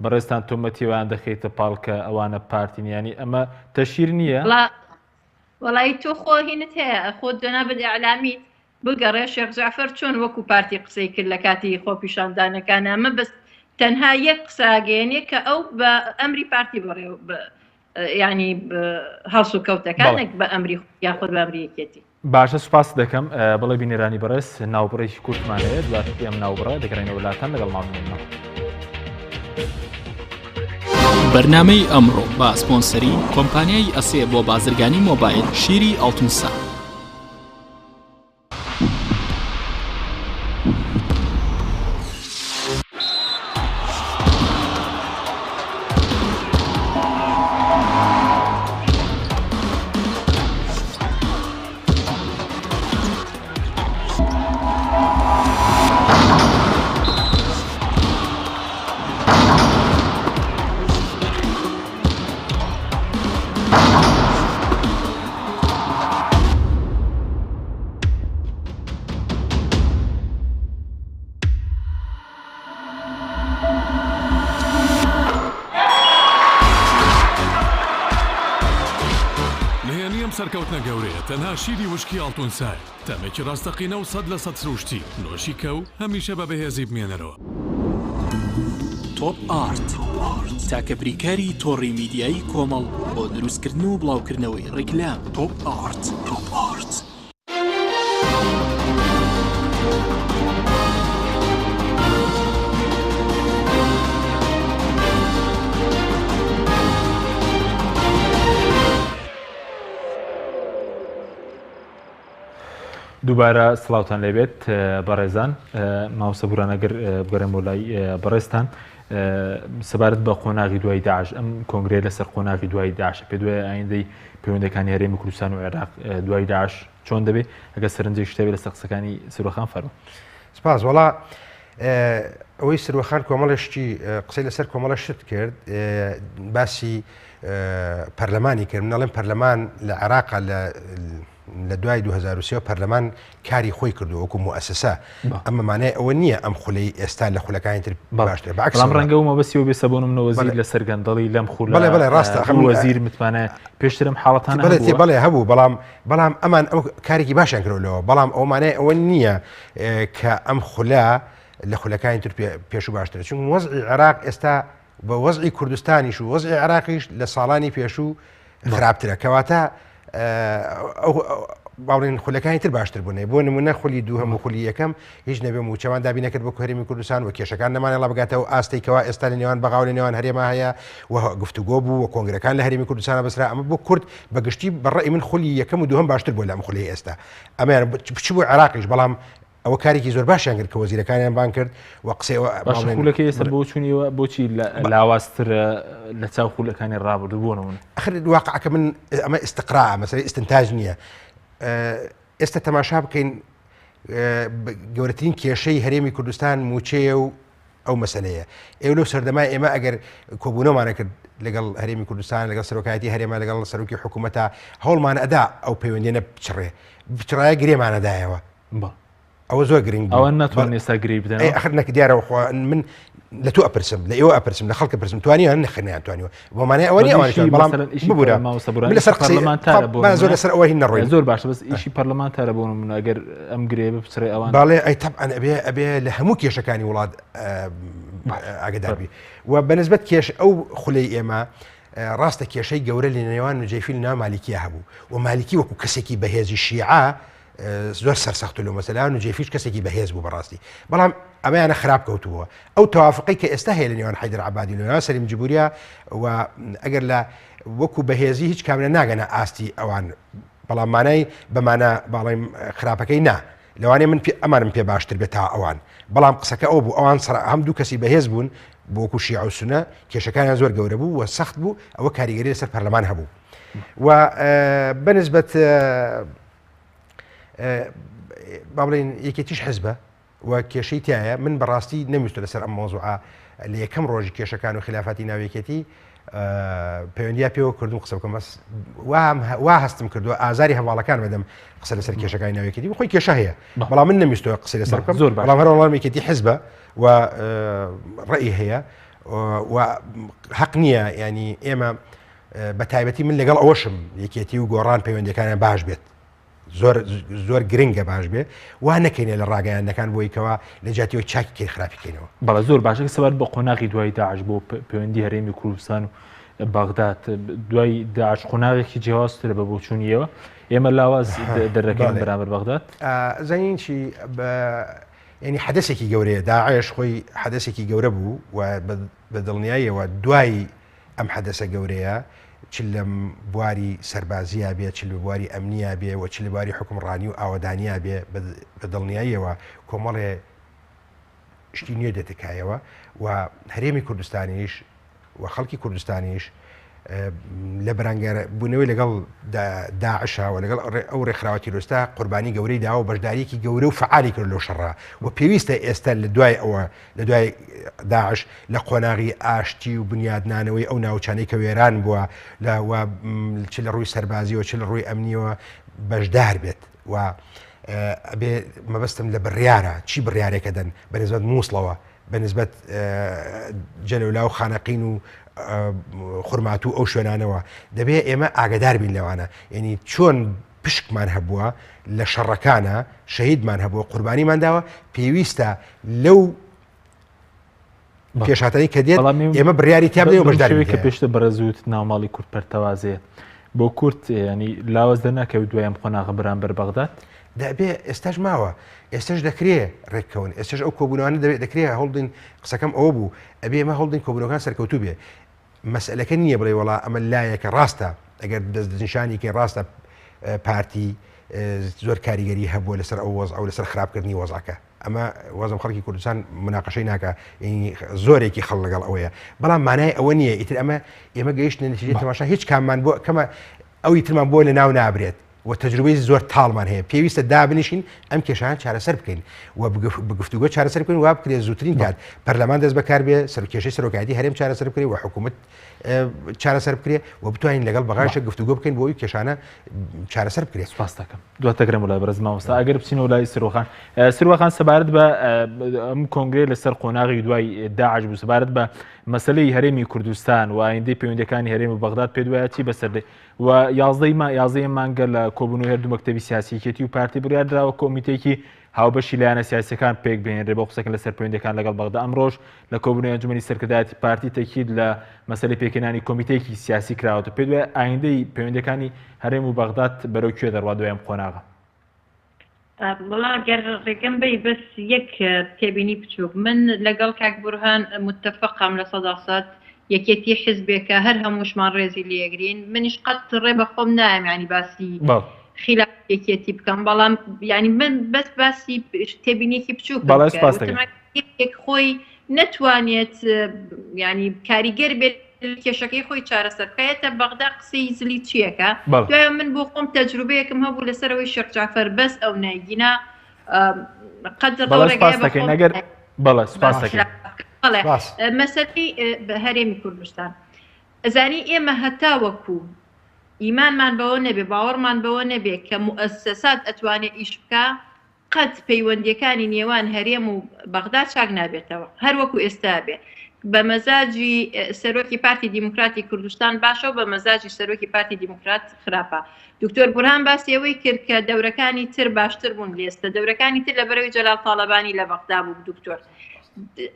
بەڕێزتان تۆمەتی ئەوان دەخەیتە پاڵ کە ئەوانە پارتین یانی ئەمە تەشیر نییە؟ وەڵایی تۆ خۆ هینت هەیە خۆت جەنابت ئیعلامیت بگەڕێ شێخ جەعفەر چۆن وەکو پارتی قسەی کرد لە کاتی خۆپیشاندانەکان ئەمە بەس تەنها یەک قسە ئەگەیەنێ کە ئەو بە ئەمری پارتی بەڕێ ینی هەڵس و کەوتەکان نەک بە ئەمری یاخود بە ئەمری یەکێتی. باشە سوپاست دەکەم بەڵێ بینەرانی بەڕێز ناوبڕێکی کورتمان هەیە دواتر ئەم ناوبڕە دەگەڕێنەوە لاتان لەگەڵ ماڵمێنەوە. بەرنامەی ئەمڕۆ بە سپۆنسەری کۆمپانیای ئەسێ بۆ بازرگانی مۆبایل شیری ئەڵتونسا. سەرکەوتنە گەورەیە تەنها شیری وشکی ئاڵتونسایە، تامێکی ڕاستەقینە و 100% سروشتی، نۆشی کە و هەمیشە بە بەهێزی بمێنەرەوە. تۆپ ئارت، تاکە بریکاری تۆڕی میدیایی کۆمەڵ بۆ دروستکردن و بڵاوکردنەوەی ڕیکلام. تۆپ ئارت. تۆپ ئارت. دووبارە سڵاوتان لێبێت بەڕێزان ماوسە بورانەگر بگەڕێم بۆ لای بەڕێزتان سەبارەت بە قۆناغی دوای داعش ئەم کۆنگرەیە لەسەر قۆناغی دوای داعش پێ دوای ئایندەی پەیوەندەکانی هەرێمی کوردستان و عێراق دوای داعش چۆن دەبێ ئەگەر سەرنجێک شتەوێت لەسەر قسەکانی سروخان فەرموو. سپاس وەڵا ئەوەی سروخان کۆمەڵی شتی قسەی لەسەر کۆمەڵە شت کرد باسی پەرلەمانی کرد منەڵێن پەرلەمان لە عێراقا لە لە دوای 2023 پەرلەمان کاری خۆی کردو وەکو موئەسەسە ئەمە مانای ئەوە نییە ئەم خولەی ئێستا لە خولەکانی تر باشترە بەعکس بەڵام ڕەنگە و مەبەستی ئەوە بێ سەبۆن منە وەزیر لەسەر گەندەڵی لەم خولە بەڵێ بەڵێ ڕاستە ئەم وەزیر متمانە پێشترم حاڵەتانە بەڵێ تێ بەڵێ هەبوو بەڵام بەڵام ئەمان ئەو کارێکی باشیان کردو لەوە بەڵام ئەو مانای ئەوە نییە کە ئەم خولە لە خولەکانی تر پێشوو باشترە چونکە وەزعی عێراق ئێستا بە وەزعی کوردستانیش و وەزعی عێراقیش لە ساڵانی پێشوو خراپترە کەواتە باڵێن خولەکانی تر باشتر بوون بۆ نمونە خولی دووهەم و خولی یەکەم هیچ نەبێ موچەمان دابی نەکرد بۆ هەرێمی کوردستان و کێشەکان نەمانێڵا بگاتەوە ئاستێکەوە ئێستا لە نێوان بەغاو لە نێوان هەرێما هەیە و گفتوگۆ بوو و کۆنگرەکان لە هەرێمی کوردستانە بەسرا ئەمە بۆ کورد بەگشتی بەڕێ من خولی یەکەم و دووهەم باشتر بۆ لەم خولی ئێستا ئەمەیان چ بۆ عێراقیش بەڵام ئەوە کارێکی زۆر باشیان کرد کە وەزیرەکانیان بانگ کرد و قسەی ئەوە باشە باڵێن خولەکەی ئێستا بۆچوونی ئێوە بۆچی لاوازترە لە چاو خولەکانی ڕابردوو بۆ نموونە؟ ئەخر واقعەکە من ئەمە ئیستقراء مەسەلەی ئیستنتاج نییە ئێستا تەماشا بکەین گەورەترین کێشەی هەرێمی کوردستان موچەیە و ئەو مەسەلەیە ئێوە لەو سەردەما ئێمە ئەگەر کۆبوونەوەمانە کرد لەگەڵ هەرێمی کوردستان لەگەڵ سەرۆکایەتی هەرێمە لەگەڵ سەرۆکی حکوومەتە هەوڵمان ئەدا ئەو پەیوەندیە بچڕێ بچڕایە گرێمانەدایەوە ئەوە زۆر گرنگ بوو. ئەوان ناتوانن ئێستا گرێی بدەنەوە؟ ئەی ئەخر نەک دیارە خۆ من لە تۆ ئەپرسم لە ئێوە ئەپرسم لە خەڵک ئەپرسم توانیان نەخێر نەیانتوانیوە بۆ مانای ئەوە نییە ئەوانیش ئیشی بەڵام مەسەلەن ئیشی ببورە مامۆستا بوران من لەسەر ئیشی قسەی پەرلەمانتارە بۆ با زۆر نمونە لەسەر ئەوە هین نەڕۆین زۆر باشە بەس ئیشی پەرلەمانتارە بۆ نمونە ئەگەر ئەم گرێ بپچڕێ ئەوان بەڵێ ئەی تەبعەن ئەبێ ئەبێ لە هەموو کێشەکانی وڵات ئاگدار بی و بەنسبەت کێش ئەو خولەی ئێمە ڕاستە کێشەی گەورە لە نێوان نوجەیفی لە ناو مالیکیە هەبوو و مالیکی وەکو کەسێکی بەهێزی شیعە زۆر سەرسەخت لەو مەسەلە نوجەیفیش کەسێکی بەهێز بوو بەڕاستی بەڵام ئەمەیانە خراپ کەوتووە ئەو تەوافقی کە ئێستا هەیە لە نێوان حەیدەر عەبادی لە نێوان سەلیم جبوریا و ئەگەر لە وەکو بەهێزی هیچ کاملە ناگەنە ئاستی ئەوان بەڵام مانای بەمانە باڵیم خراپەکەی نا لەوانەیە من پێ ئەمانم پێ باشتر بێت تا ئەوان بەڵام قسەکە ئەو بوو ئەوان سەر هەم دوو کەسی بەهێز بوون بۆکو شیعە و سونە کێشەکانیان زۆر گەورە بوو و سەخت بوو ئەوە کاریگەری لەسەر پەرلەمان هەبوو و بەنسبەت با بڵێین یەکێتیش حزبە و کێشەی تایە من بەڕاستی نەمویستە لەسەر ئەم مۆزوعە لە یەکەم ڕۆژی کێشەکان و خلافاتی ناو یەکێتی پەیوەندیا پێوە کردم قسە بکەم بەس وا هەستم کردووە ئازاری هەواڵەکان بدەم قسە لەسەر کێشەکانی ناو یەکێتی خۆی کێشە هەیە بەڵام من نەمویستەوە قسە لەسەر بکەم زۆر بەڵام هەر وەڵام یەکێتی حزبە و ڕێی هەیە و حەق نییە ینی ئێمە بە تایبەتی من لەگەڵ ئەوەشم یەکێتی و گۆڕان پەیوەندەکانیان باش بێت زۆر زۆر گرنگە باش بێ وا نەکەینە لە ڕاگەیاندنەکان بۆی کەوا لە جاتیەوە چاکی کەین خراپی کەینەوە. بەڵێ زۆر باشە سەبارەت بە قۆناغی دوای داعش بۆ پەیوەندی هەرێمی کوردستان و بەغداد دوای داعش قۆناغێکی جیاوازترە بە بۆچوونی ئێوە ئێمە لاواز دەردەکەین بەرامبەر بەغداد زانین چی ینی حەدەسێکی گەورەیە داعش خۆی حەدەسێکی گەورە بوو و بە دڵنیاییەوە دوای ئەم حەدەسە گەورەیە چ لە بواری سەربازییا بێ، چ لە بواری ئەمنییا بێ و چ لە بواری حوکمڕانی و ئاوەدانییا بێ، بە دڵنیاییەوە کۆمەڵێ شتی نوێ دێتە کایەوە و هەرێمی کوردستانیش و خەڵکی کوردستانیش لە بەرانگاربوونەوەی لەگەڵ داعشا و لەگەڵ ئەو ڕێکخراوە تیرۆریستە قوربانی گەورەی داوە و بەشدارییەکی گەورە و فەعالی کرد لەو شەڕە و پێویستە ئێستا لە دوای ئەوە لە دوای داعش لە قۆناغی ئاشتی و بنیادنانەوەی ئەو ناوچانەی کە وێران بووە لە و چ لە ڕووی سەربازیەوە چ لە ڕووی ئەمنیەوە بەشدار بێت و ئەبێ مەبەستم لە بڕیارە چی بڕیارێکە دەن بە نسبەت مووسڵەوە بە نسبەت جەلەولا و خانەقین و خورماتوو ئەو شوێنانەوە دەبێ ئێمە ئاگدار بین لەوانە یعنی چۆن پشکمان هەبووە لە شەڕەکانە شەهیدمان هەبووە قوربانیمان داوە پێویستە لەو پێشاتەی کە دێت ئێمە بڕیاری تیا بدەین و بەشداری کە پێشتر بەڕێزوت ناوماڵی کورد پەرتەوازەیە بۆ کورد ینی لاوەز دەناکەوت دوای ئەم قۆناغە بەرامبەر بەغداد دەبێ ئێستاش ماوە ئێستش دەکرێ ڕێککەون ئێستش ئەو کۆبوونەوانە دەبێت دەکرێ هەوڵدین قسەکەم ئەوە بوو ئەبێ ئێمە هەوڵدین کۆبوونەوەکان سەرکەوتوو بێ مەسئلەکە نییە بڵێ وڵا ئەمە لایەکە ڕاستە ئەگەر دەستنیشانی کەی ڕاستە پارتی زۆر کاریگەری هەبووە لەسەر ئەو وەز ئەو لەسەر خراپکردنی وەزعەکە ئەمە وازم خەڵکی کوردستان مناقەشەی ناکا زۆرێکی خەڵ لەگەڵ ئەوەیە بەڵام مانای ئەوە نییە ئیتر ئەمە ئێمە گەیشتنە نتیجەی تەماشا هیچ کاممان بۆ کەمە ئەوی ترمان بۆ لە ناو نابرێت و تەجروبەی زۆر تاڵمان هەیە پێویستە دابنیشین ئەم کێشان چارەسەر بکەین و بگفتوگۆ چارەسەر بکەین وا بکرێت زووترین کات پەرلەمان دەست بەکار بێ سەرکێشەی سەرۆکایەتی هەرێم چارەسەر بکرێت و حکوومەت چارەسەر بکرێت و بتوانین لەگەڵ بەغاشە گفتوگۆ بکەین بۆ ئەوی کێشانە چارەسەر بکرێت سپاس دەکەم دواتەگرم وڵای بەرز مامۆستا ئەگەر بچینەوە لای سروخان سروخان سەبارەت بە ئەم کۆنگرەی لەسەر قۆناغی دوای داعش بوو سەبارەت بە مەسلەی هەرێمی کوردستان و ئایندەی پەیوەندەکانی هەرێم و بەغداد پێ دوایە چی بەسەر دێ و یازدەی ما یازدەی مانگە لە کۆبوونەوەی هەردوو مەکتەبی سیاسی یەکێتی و پارتی بڕیار دراوە کۆمیتێکی هاوبەشی لایەنە سیاسیەکان پێک بهێنرێ بۆ قسەکردن لەسەر پەیوەندیەکان لەگەڵ بەغدا. ئەمڕۆش لە کۆبوونەوەی ئەنجومەنی سەرکردایەتی پارتی تەکید لە مەسەلەی پێکهێنانی کۆمیتەیەکی سیاسی کراوەتەوە. پێت وایە ئایندەی پەیوەندیەکانی هەرێم و بەغداد بەرەو کوێ دەڕوات دوای ئەم قۆناغە؟ وەڵا گەر ڕێگەم بەی بەس یەک تێبینی بچووک من لەگەڵ کاک بورهان متفقم 100% یەکێتی حزبێکە هەر هەمووشمان ڕێزی لێگرین منیش قەت ڕێ بە خۆم نایەم ینی باسی خیلاف یەکێتی بکەم بەڵام ینی من بەس باسی تێبینێکی بچووک یەک خۆی نەتوانێت ینی کاریگەر بێت کێشەکەی خۆی چارەسەر بکایەتە بەغدا قسەی زلی چیەکە دوای من بۆ خۆم تەجروبەیەکم هەبوو لەسەرەوەی شێخ جعفەر بەس ئەو نایگینا قەت ئەگەر بەڵێ سپاس دەکەین مەسەلەی هەرێمی کوردستان ئەزانی ئێمە هەتاوەکو ئیمانمان بەوە نەبێ باوەڕمان بەوە نەبێ کە موئەسەسات ئەتوانێ ئیش بکا قەت پەیوەندیەکانی نێوان هەرێم و بەغدا چاک نابێتەوە هەر وەکو ئێستا بێ بە مەزاجی سەرۆکی پارتی دیموکراتی کوردستان باشە و بە مەزاجی سەرۆکی پارتی دیموکرات خراپە دکتۆر بورهان باسی ئەوەی کرد کە دەورەکانی تر باشتر بوون لێستە دەورەکانی تر لە بەرەوەی جەلال تاڵەبانی لە بەغدا بوو دکتۆر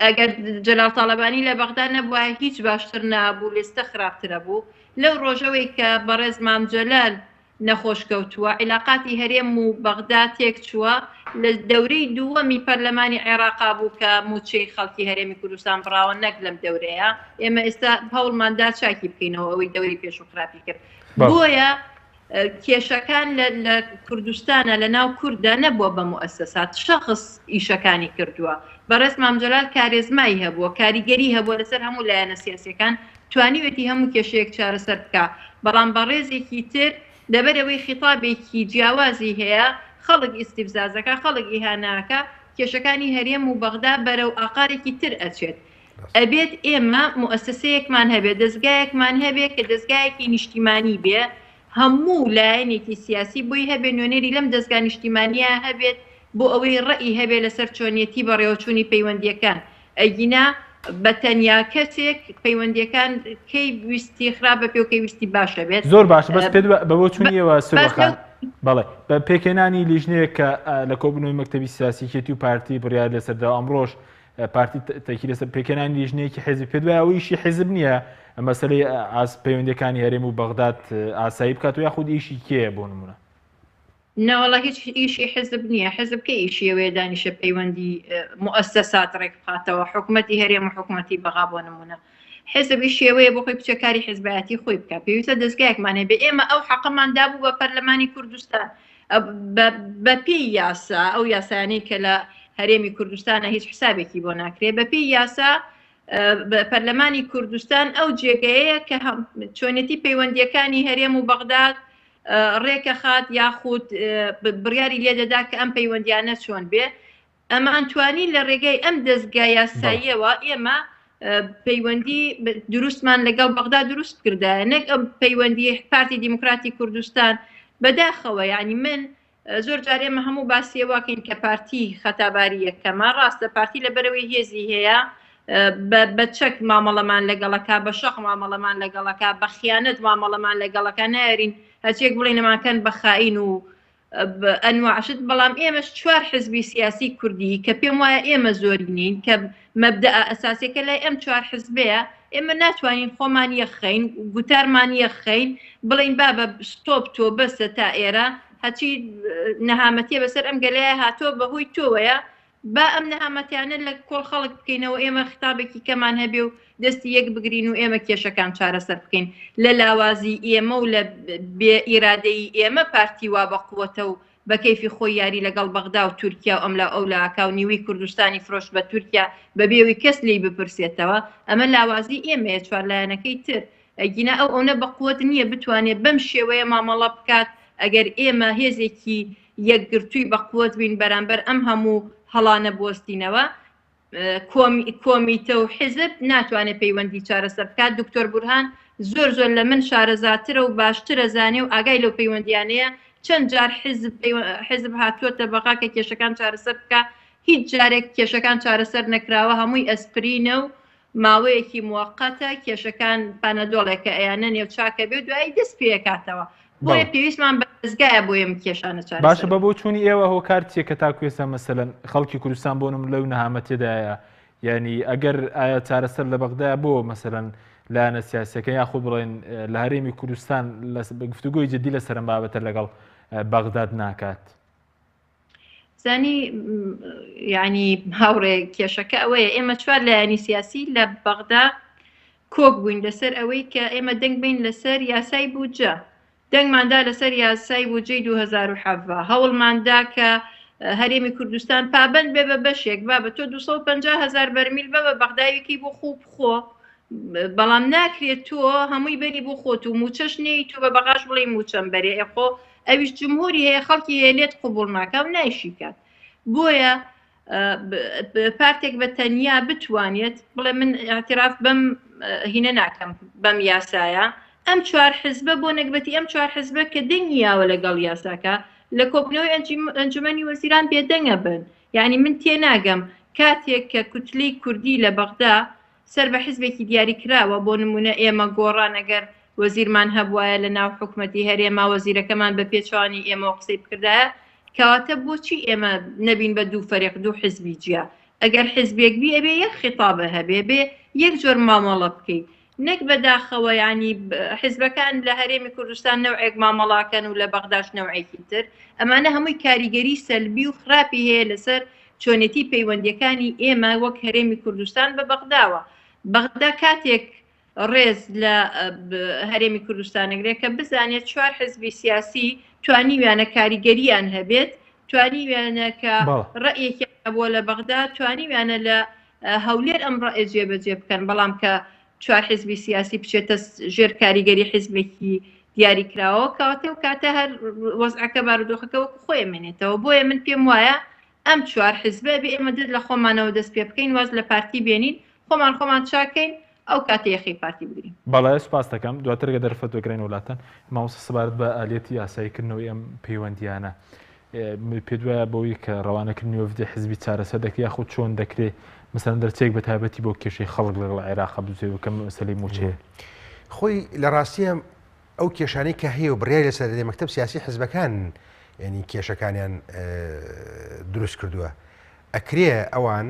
ئەگەر جەلال تاڵەبانی لە بەغدا نەبووە هیچ باشتر نابوو لێستە خراپترە بوو لەو ڕۆژەوەی کە بەڕێز مام جەلال نەخۆش کەوتووە عیلاقاتی هەرێم و بەغدا تێک چووە لە دەورەی دووەمی پەرلەمانی عێراقا بوو کە موچەی خەڵکی هەرێمی کوردستان بڕاوە نەک لەم دەورەیە ئێمە ئێستا هەوڵماندا چاکی بکەینەوە ئەوەی دەوری پێش و خراپی کرد بۆیە کێشەکان لە کوردستانە لە ناو کورددا نەبووە بە موئەسەسات شەخس ئیشەکانی کردووە بەڕێز مام جەلال کارێزمای هەبووە کاریگەری هەبووە لەسەر هەموو لایەنە سیاسیەکان توانیوێتی هەموو کێشەیەک چارەسەر بکا بەڵام بەڕێزێکی تر لەبەرئەوەی خیتابێکی جیاوازی هەیە خەڵک ئیستیفزازەکا خەڵک ئیهانەکا کێشەکانی هەرێم و بەغدا بەرەو ئاقارێکی تر ئەچێت ئەبێت ئێمە موئەسەسەیەکمان هەبێت، دەزگایەکمان هەبێت کە دەزگایەکی نیشتیمانی بێ، هەموو لایەنێکی سیاسی بۆی هەبێت نوێنەری لەم دەزگا نیشتیمانییە هەبێت بۆ ئەوەی ڕەئی هەبێت لەسەر چۆنیەتی بەڕێوەچوونی پەیوەندییەکان، ئەگینا بە تەنیا کەسێک پەیوەندییەکان کەی ویستی خراپ بە پێ و کەی ویستی باش ئەبێت. زۆر باشە بەس پێت بە بۆچوونی ئێوە سروە خان بەڵێ بە پێکهێنانی لیژنەیەک کە لە کۆبوونەوەی مەکتەبی سیاسی یەکێتی و پارتی بڕیاری لەسەر دراوە ئەمڕۆش پارتی تەکی لەسەر پێکهێنانی لیژنەیەکی حیزبی پێت وایە ئەو ئیشی حیزب نییە مەسەلەی ئاس پەیوەندیەکانی هەرێم و بەغداد ئاسایی بکات و یاخود ئیشی کێیە بۆ نمونە؟ نەوەڵا هیچ ئیشی حزب نییە حزب کەی ئیشی ئەوەیە دانیشە پەیوەندی موئەسەسات ڕێک بخاتەوە حکومەتی هەرێم و حکومەتی بەغا بۆ نمونە حزب ئیشی ئەوەیە بۆ خۆی بچێ کاری حزبایەتی خۆی بکە پێویستە دەزگایەکمان هەبێ ئێمە ئەو حەقەمان دابوو بە پەرلەمانی کوردستان بە پێی یاسا ئەو یاسایانەی کە لە هەرێمی کوردستانە هیچ حسابێکی بۆ ناکرێ بە پێی یاسا پەرلەمانی کوردستان ئەو جێگەیە کە چۆنێتی پەیوەندیەکانی هەرێم و بەغداد ڕێکەخات یاخود بڕیاری لێدەدا کە ئەم پەیوەندیانە چۆن بێ ئەمانتوانی لە ڕێگای ئەم دەزگا یاساییەوە ئێمە پەیوەندی دروستمان لەگەڵ بەغدا دروست بکردایە نەک ئەم پەیوەندی پارتی دیموکراتی کوردستان بەداخەوە یعنی من زۆر جار ئێمە هەموو باسی ئەوەکەین کە پارتی خەتاباری یەکەمە ڕاستە پارتی لەبەرەوەی هێزی هەیە. بە چەک مامەڵەمان لەگەڵەکە بە شەق مامەڵەمان لەگەڵەکە بە خیانەت مامەڵەمان لەگەڵەکە نایرین هەچێک بڵێن نەمانکەن بە خائین و ئەنواع شت بەڵام ئێمەش چوار حزبی سیاسی کوردی کە پێم وایە ئێمە زۆری نین کە مەبدەئە ئەساسیەکە لای ئەم چوار حزبەیە ئێمە ناتوانین خۆمان یەکخەین گوتارمان یەکخەین بڵین بابە ستۆپ تۆ بەسە تا ئێرە هەچی نەهامەتیە بەسەر ئەم گەلەیە هاتۆ بەهۆی تۆوەیە با ئەم نەهامەتیانە لە کۆڵ خەڵک بکەینەوە ئێمە خیتابێکی کەمان هەبێ و دەستی یەک بگرین و ئێمە کێشەکان چارەسەر بکەین لە لاوازی ئێمە و لە بێ ئیرادەیی ئێمە پارتی وا بە قوەتە و بە کەیفی خۆی یاری لەگەڵ بەغدا و تورکیا و ئەملا و ئەولا ئەکا و نیوەی کوردستانی فرۆشت بە تورکیا بەبێ ئەوەی کەس لێی بپرسێتەوە ئەمە لاوازی ئێمەیە چوار لایەنەکەی تر ئەگینا ئەو ئەونە بە قوەت نییە بتوانێت بەم شێوەیە مامەڵە بکات ئەگەر ئێمە هێزێکی یەکگرتووی بە قوت بین بەرامبەر ئەم هەموو هەڵانە بوەستینەوە کۆمیتە و حیزب ناتوانێت پەیوەندی چارەسەر بکات دکتۆر بورهان زۆر زۆر لە من شارەزاترە و باشترە زانێ و ئاگای لەو پەیوەندیانەیە چەند جار حیزب حیزب هاتووەتە بەغا کە کێشەکان چارەسەر بکە هیچ جارێک کێشەکان چارەسەر نەکراوە هەمووی ئەسپرینە و ماوەیەکی موەقەتە کێشەکان پانەدۆڵێکە ئەیانە نێو چاکە بێ و دوایی دەست پێکاتەوە بۆیە پێویستمان بە دەزگایە بۆ ئەم کێشانە چارەسەر باشە بە بۆچوونی ئێوە هۆکار چییە کە تاکو ئێستا مەسەلەن خەڵکی کوردستان بۆ نمونە لەو نەهامەتیەدایە یعنی ئەگەر ئایا چارەسەر لە بەغدایە بۆ مەسەلەن لایەنە سیاسیەکە یاخود بڵێن لە هەرێمی کوردستان لە گفتوگۆی جدی لەسەر ئەم بابەتە لەگەڵ بەغداد ناکات؟ زانی یعنی هاوڕێ کێشەکە ئەوەیە ئێمە چوار لایەنی سیاسی لە بەغدا کۆک بووین لەسەر ئەوەی کە ئێمە دەنگ بین لەسەر یاسای بودجە دەنگماندا لەسەر یاسای بودجەی 2017 هەوڵماندا کە هەرێمی کوردستان پابند بێ بە بەشێک با بە تۆ 250 هزار بەرمیل بە بە بەغداویکی بۆ خۆ بخۆ بەڵام ناکرێت تۆ هەمووی بەری بۆ خۆت و موچەش نەیت و بە بەغاش بڵێ موچەم بەرێ ئێخۆ ئەویش جمهوری هەیە خەڵکی هەیە لێت قبوڵ ناکا و نایشیکات بۆیە پارتێک بە تەنیا بتوانێت بڵێ من اعتراف بەم هینە ناکەم بەم یاسایە ئەم چوار حزبە بۆ نەگبەتی ئەم چوار حزبە کە دەنگی یاوە لەگەڵ یاساکە لە کۆبنەوەی ئەنجومەنی وەزیران بێدەنگە بن یعنی من تێناگەم کاتێک کە کوتلەی کوردی لە بەغدا سەر بە حزبێکی دیاری کراوە بۆ نمونە ئێمە گۆڕان ئەگەر وەزیرمان هەبوایە لە ناو حکومەتی هەرێما وەزیرەکەمان بە پێچەوانی ئێمەوە قسەی بکردایە کەواتە بۆچی ئێمە نەبین بە دوو فەریق دوو حزبی جیا ئەگەر حزبێک بی ئەبێ یەک خیتابە هەبێ بێ یەک جۆر مامەڵە بکەی نەک بەداخەوە ینی حزبەکان لە هەرێمی کوردستان نەوعێک مامەڵاکەن و لە بەغداش نەوعێکی تر ئەمانە هەمووی کاریگەری سەلبی و خراپی هەیە لەسەر چۆنێتی پەیوەندیەکانی ئێمە وەک هەرێمی کوردستان بە بەغداوە. بەغدا کاتێک ڕێز لە هەرێمی کوردستان ئەگرێت کە بزانێت چوار حزبی سیاسی توانیویانە کاریگەریان هەبێت، توانیویانە کە ڕەئیەکیان هەبووە لە بەغدا، توانیویانە لە هەولێر ئەم ڕەئیە جێبەجێ بکەن، بەڵام کە چوار حزبی سیاسی بچێتە ژێر کاریگەری حزبێکی دیاریکراوە کەواتە و کاتە هەر وەزعەکە بارودۆخەکە وەکو خۆی ئەمێنێتەوە بۆیە من پێم وایە ئەم چوار حزبە بێ ئێمە دەست لە خۆمانەوە دەست پێ بکەین واز لە پارتی بێنین خۆمان خۆمان چاکەین ئەو کاتە یەخەی پارتی بگرین. بەڵێ سوپاست دەکەم دواتر گەر دەرفەت بگرین وڵاتان مامۆستا سەبارەت بە ئالیەتی ئاساییکردنەوەی ئەم پەیوەندیانە پێت وایە بەوەی کە ڕەوانەکردنی وەفدی حزبی چارەسەر دەکرێت یاخود چۆن دەکرێت مەسەلەن دەرچەیەک بە تایبەتی بۆ کێشەی خەڵک لەگەڵ عێراق بدۆزێت کە مەسەلەی مووچەیە؟ خۆی لە ڕاستیە ئەو کێشانەی کە هەیە و بڕیاری لەسەر دەدرێت مەکتەب سیاسی حزبەکان یعنی کێشەکانیان دروست کردووە ئەکرێ ئەوان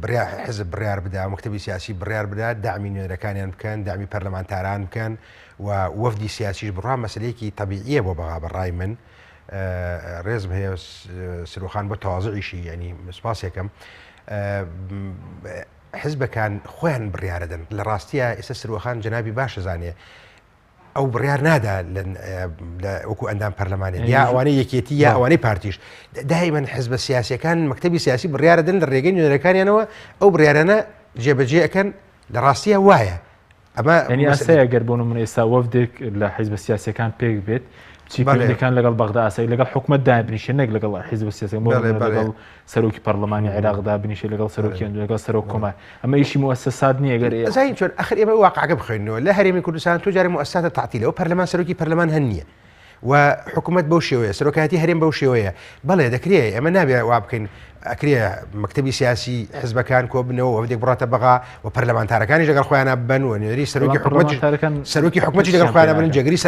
بڕیار حزب بڕیار بدا مەکتەبی سیاسی بڕیار بدا دامی نوێنەرەکانیان بکەن دامی پەرلەمانتاران بکەن و وەفدی سیاسیش بڕا مەسلەیەکی تەبیعیە بۆ بەغا بەڕای من ڕێزم هەیە سروخان بۆ تەوازعیشی ینی سپاسێکم حزبەکان خۆیان بڕیارەدەن لە ڕاستیە ئێستا سروەخان جەنابی باشە زانێ ئەو بڕیار نادا وەکو ئەندام پەرلەمانێت یا ئەوانەی یەکێتی یا ئەوانەی پارتیش دایمەن حزبە سیاسەکان مەکتتەبی سیاسی بڕیارەدەن لە ڕێگەی نوێنەرەکانیانەوە ئەو بڕیارانە جێبەجێ ئەەکەن لە ڕاستیە وایە ئەمە ئاسایە گەر بۆ نمونە ئێستا وەفدێک لە حیزبە سیاسیەکان پێک بێت چی پەیوەندیەکان لەگەڵ بەغدا ئاسایی لەگەڵ حکومەت دابنیشێ نەک لەگەڵ حیزبە سیاسیەکان بۆ نمونە لەگەڵ سەرۆکی پەرلەمانی عێراق دابنیشێ لەگەڵ سەرۆکی ئەنجومەن لەگەڵ سەرۆک کۆمار ئەمە ئیشی موئەسەسات نییە گەر ئێ زانین چۆن ئەخر ئێمە واقعەکە بخوێنەوە لە هەرێمی کوردستان تۆ جارێ موئەسساتە تەعتیلە و پەرلەمان سەرۆکی پەرلەمان هەن نییە و حکوومەت بەو شێوەیە سەرۆکایەتی هەرێم بەو شێوەیە بەڵێ دەکرێ ئێمە نابێ وا بکەین. ئەکرێ مەکتەبی سیاسی حزبەکان کۆبنەوە وەفدێک بڕاتە بەغا و پەرلەمانتارەکانیش لەگەڵ خۆیانە بن و نوێنەری سەرۆکی حکومەت سەرۆکی حکومەتی لەگەڵ خۆیانە بن جێگری